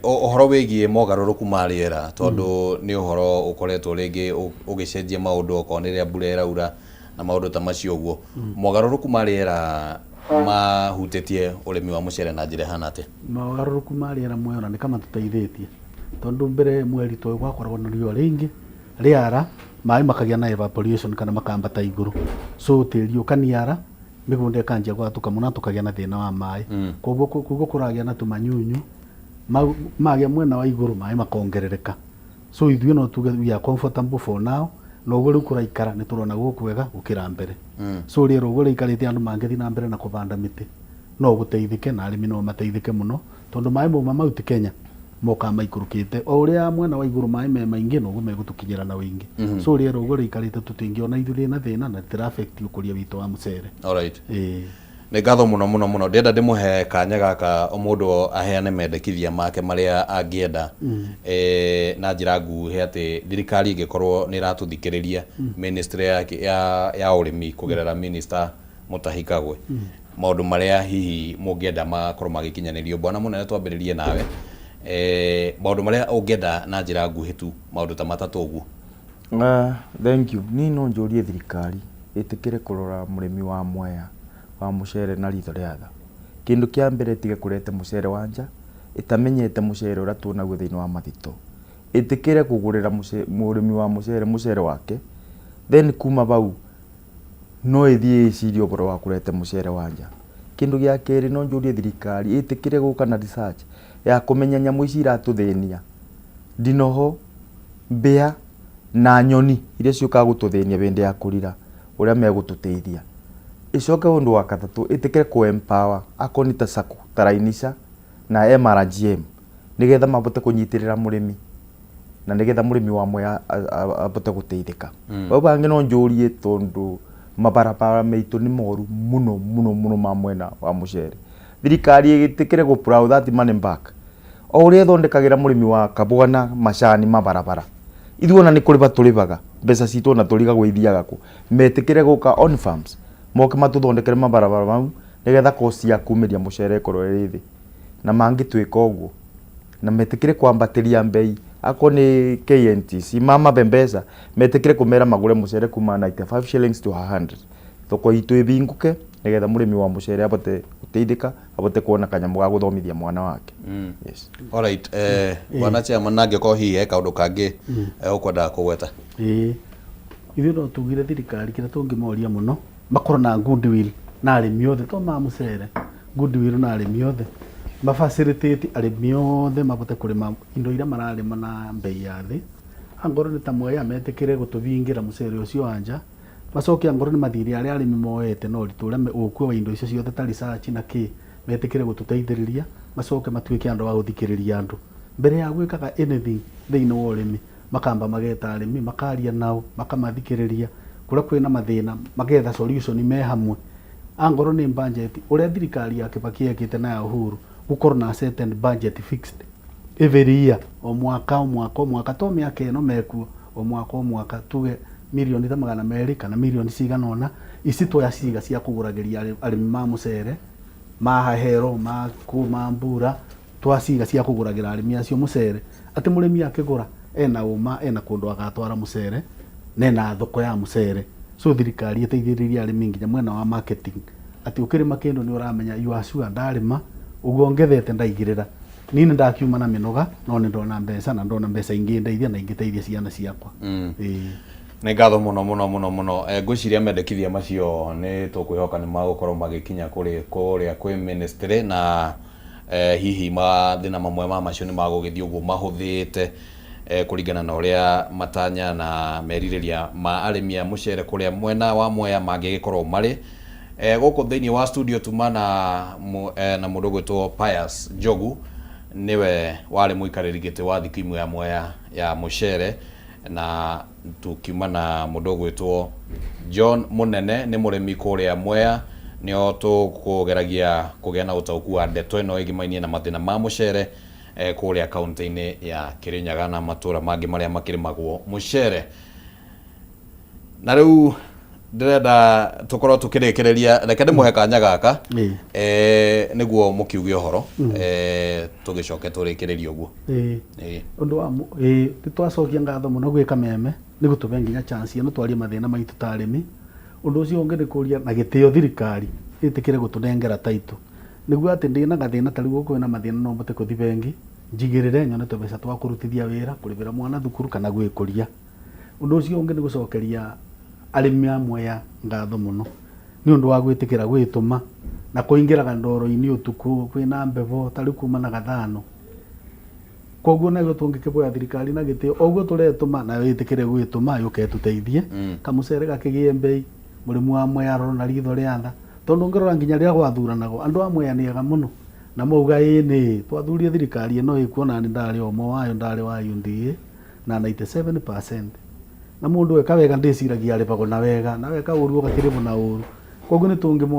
ũhoro wĩgiĩ mogarũrũku ma rĩera, tondũ nĩ ũhoro ũkoretwo rĩngĩ ũgĩcenjia maũndũ, okorwo nĩ rĩrĩa mbura ĩraura na maũndũ ta macio ũguo, mogarũrũku ma rĩera mahutĩtie ũrĩmi wa mũcere na njĩra ĩhana atĩa? Mogarũrũku ma rĩera mwena nĩ kama tũteithĩtie, tondũ mbere mweri ta ũyũ gwakoragwo na riũa rĩingĩ, rĩara maĩ makagĩa na evaporation kana makambata igũrũ, so tĩri ũkaniara, mĩgũnda ĩkanjia gwatũka mũno, tũkagĩa na thĩna wa maĩ. Koguo kũragĩa na tũmanyunyu mau magĩa mwena wa igũrũ, maĩ makongerereka. So ithuĩ no tuge we are comfortable for now, na ũguo rĩu kũraikara nĩ tũrona gũkwega gũkĩra mbere. So rĩera ũguo rĩikarĩte, andũ mangĩthiĩ na mbere na kũbanda mĩtĩ no gũteithĩke, na arĩmi no mateithĩke mũno, tondũ maĩ mauma Mount Kenya mokaga maikũrũkĩte. O ũrĩa mwena wa igũrũ maĩ me maingĩ, noguo megũtũkinyĩra na ũingĩ. So rĩera ũguo rĩikarĩte, tũtingĩona ithuĩ rĩna thĩna na rĩtira affect ũkũria witũ wa mũcere. Alright. Ĩĩ. Nĩ ngatho mũno mũno mũno. Ndĩrenda ndĩmũhe kanya gaka o mũndũ aheane mendekithia make marĩa angĩenda na njĩra nguhĩ, atĩ thirikari ĩngĩkorwo nĩ ĩratũthikĩrĩria, ministry ya ũrĩmi kũgerera Minister Mutahi Kagwe, maũndũ marĩa hihi mũngĩenda makorwo magĩkinyanĩrio. Bwana mũnene, twambĩrĩrie nawe, maũndũ marĩa ũngĩenda na njĩra nguhĩ tu, maũndũ ta matatũ ũguo. Thank you. Niĩ no njũrie thirikari ĩtĩkĩre kũrora mũrĩmi wa Mwea wa mũcere na ritho rĩa tha. Kĩndũ kĩa mbere, ĩtige kũrete mũcere wa nja ĩtamenyete mũcere ũrĩa tuonaguo thĩinĩ wa mathito. Ĩtĩkĩre kũgũrĩra mũrĩmi wa mũcere mũcere wake, then kuma bau no ĩthiĩ ĩcirie ũhoro wa kũrete mũcere wa nja. Kĩndũ gĩa kerĩ, no njũrie thirikari ĩtĩkĩre gũka na research ya kũmenya nyamũ ici iratũthĩnia, ndinoho, mbĩa na nyoni iria ciũkaga gũtũthĩnia hĩndĩ ya kũrira, ũrĩa megũtũteithia. Ĩcoke ũndũ wa gatatũ, ĩtĩkĩre kũ empower akorwo nĩ ta Sacco ta Rainisha. Na MRGM nigetha mabote kunyitirira murimi na nigetha murimi wa Mwea abote guteithika. Bau bangi no njurie tondu mabarabara maitu ni moru muno muno muno ma mwena wa mucere, thirikari igitikire gu plow that money back o uria ithondekagira murimi wa kabwa na macani mabarabara. Ithuĩ ona nĩ kũrĩba tũrĩbaga mbeca citũ, ona tũrigagwo ithiaga kũ. Metĩkĩre gũka on farms, moke matũthondekere mabarabara mau nĩgetha cost ya kumĩria mũcere ĩkorwo ĩrĩ thĩ. Na mangĩtwĩka ũguo na metĩkĩre kwambatĩria mbei, akorwo nĩ KNTC mamabe mbeca, metĩkĩre kũmera magũre mũcere kuma 95 shillings to 100, thoko itũ ĩbingũke nĩgetha mũrĩmi wa mũcere abote gũteithĩka, abote kuona kanyamũ ga gũthomithia mwana wake. Yes. Alright, bwana chairman, nangĩkorwo hihi he kaũndũ kangĩ ũkwendaga kũgweta. Ĩĩ, ithuĩ no tugire thirikari kĩrĩa tũngĩmoria mũno, makorwo na goodwill na arĩmi othe, to ma mũcere, goodwill na arĩmi othe, mafacilitate arĩmi othe mabote kũrĩma indo iria mararĩma na mbei ya thĩ. Angorwo nĩ ta Mwea, metĩkĩre gũtũbingĩra mũcere ũcio wa nja, macoke angorwo nĩ mathirĩ arĩa arĩmi moete na ũritũ ũrĩa ũkua wa indo icio ciothe ta research na kĩ, metĩkĩre gũtũteithĩrĩria, macoke matuĩke andũ a gũthikĩrĩria andũ mbere ya gwĩkaga anything thĩinĩ wa ũrĩmi. Makamba mageta arĩmi, makaria nao, makamathikĩrĩria kũrĩa kwĩna mathĩna, magetha solution me hamwe. Angorwo nĩ budget, ũrĩa thirikari ya Kibaki yekĩte na ya Uhuru, gũkorwo na certain budget fixed every year, o mwaka o mwaka o mwaka, to mĩaka ĩno mekuo, o mwaka o mwaka, tuge mirioni ta 200 kana mirioni cigana ũna, ici twaciga cia kũgũragĩria arĩmi ma mũcere, ma hahero, ma kũ, ma mbura, twaciga cia kũgũragĩra arĩmi acio mũcere, atĩ mũrĩmi akĩgũra ena ũma ena kũndũ agatwara mũcere na ena thoko ya mũcere. So thirikari ĩteithĩrĩrie arĩmi nginya mwena wa marketing, atĩ ũkĩrĩma kĩndũ nĩ ũramenya you are sure ndarĩma ũguo ngethete ndaigĩrĩra niĩ nĩ ndakiuma na mĩnoga, no nĩ ndona mbeca na ndona mbeca ingĩ ndeithia na ingĩteithia ciana ciakwa. Ĩĩ. Nĩ ngatho mũno mũno mũno mũno. Ngwĩciria mendekithia macio nĩ tũkwĩhoka nĩ magũkorwo magĩkinya kũrĩ kũrĩa kwĩ ministry, na hihi mathĩna mamwe ma macio nĩ magũgĩthiĩ ũguo mahũthĩte kũringana na ũrĩa matanya na merirĩria ma arĩmi a mũcere kũrĩa mwena wa Mwea mangĩgĩkorwo marĩ. Gũkũ thĩinĩ wa studio tuma na mũndũ ũgwĩtwo Pius Njogu, nĩwe warĩ mũikarĩri gĩtĩ wa thikimu ya Mwea ya mũcere, na tukiuma na mũndũ ũgwĩtwo John Mũnene, nĩ mũrĩmi kũrĩa Mwea. Nĩo tũkũgeragia kũgĩa na ũtaũku wa ndeto ĩno ĩgimainie na mathĩna ma mũcere kũrĩa kaunti-inĩ ya Kirinyaga na matũra mangĩ marĩa makĩrĩmagwo mũcere. Na rĩu ndĩrenda tũkorwo tũkĩrĩkĩrĩria, reke ndĩmũhe kanya gaka nĩguo mũkiuge ũhoro, tũgĩcoke tũrĩkĩrĩrie ũguo. Ĩĩ. Ũndũ wa ĩĩ, nĩ twacokia ngatho mũno gwĩ Kameme nĩ gũtũbe nginya chance ĩno twarie mathĩna maitũ ta arĩmi. Ũndũ ũcio ũngĩ nĩ kũria na gĩtĩo thirikari ĩtĩkĩre gũtũnengera taitũ, nĩguo atĩ ndĩna gathĩna ta rĩu gũkũ kwĩna mathĩna, no mbote kũthi bengi njigĩrĩre nyone tũbeca twa kũrutithia wĩra, kũrĩbĩra mwana thukuru kana gwĩkũria. Ũndũ ũcio ũngĩ nĩ gũcokeria arĩmi a Mwea ngatho mũno nĩ ũndũ wa gwĩtĩkĩra gwĩtũma na kũingĩraga ndoro-inĩ ũtukũ kwĩna mbebo ta rĩu kuma na gathano. Koguo naguo tũngĩkĩboya thirikari na gĩtĩo oguo tũretũma, nayo ĩtĩkĩre gwĩtũma yũke ĩtũteithie kamũcere gakĩgĩe mbei, mũrĩmi wa Mwea arorwo na ritho rĩa tha, tondũ ũngĩrora nginya rĩrĩa gwathuranagwo, andũ a Mwea nĩ ega mũno na mauga ĩĩ nĩ twathurie thirikari ĩno ĩkuo, na nĩ ndarĩ ũmwe wayo, ndarĩ wa UDA na 97%. Na mũndũ eka wega ndĩciragia arĩbagwo na wega, na weka ũru ũgakĩrĩbwo na ũru. Koguo nĩ tũngĩmo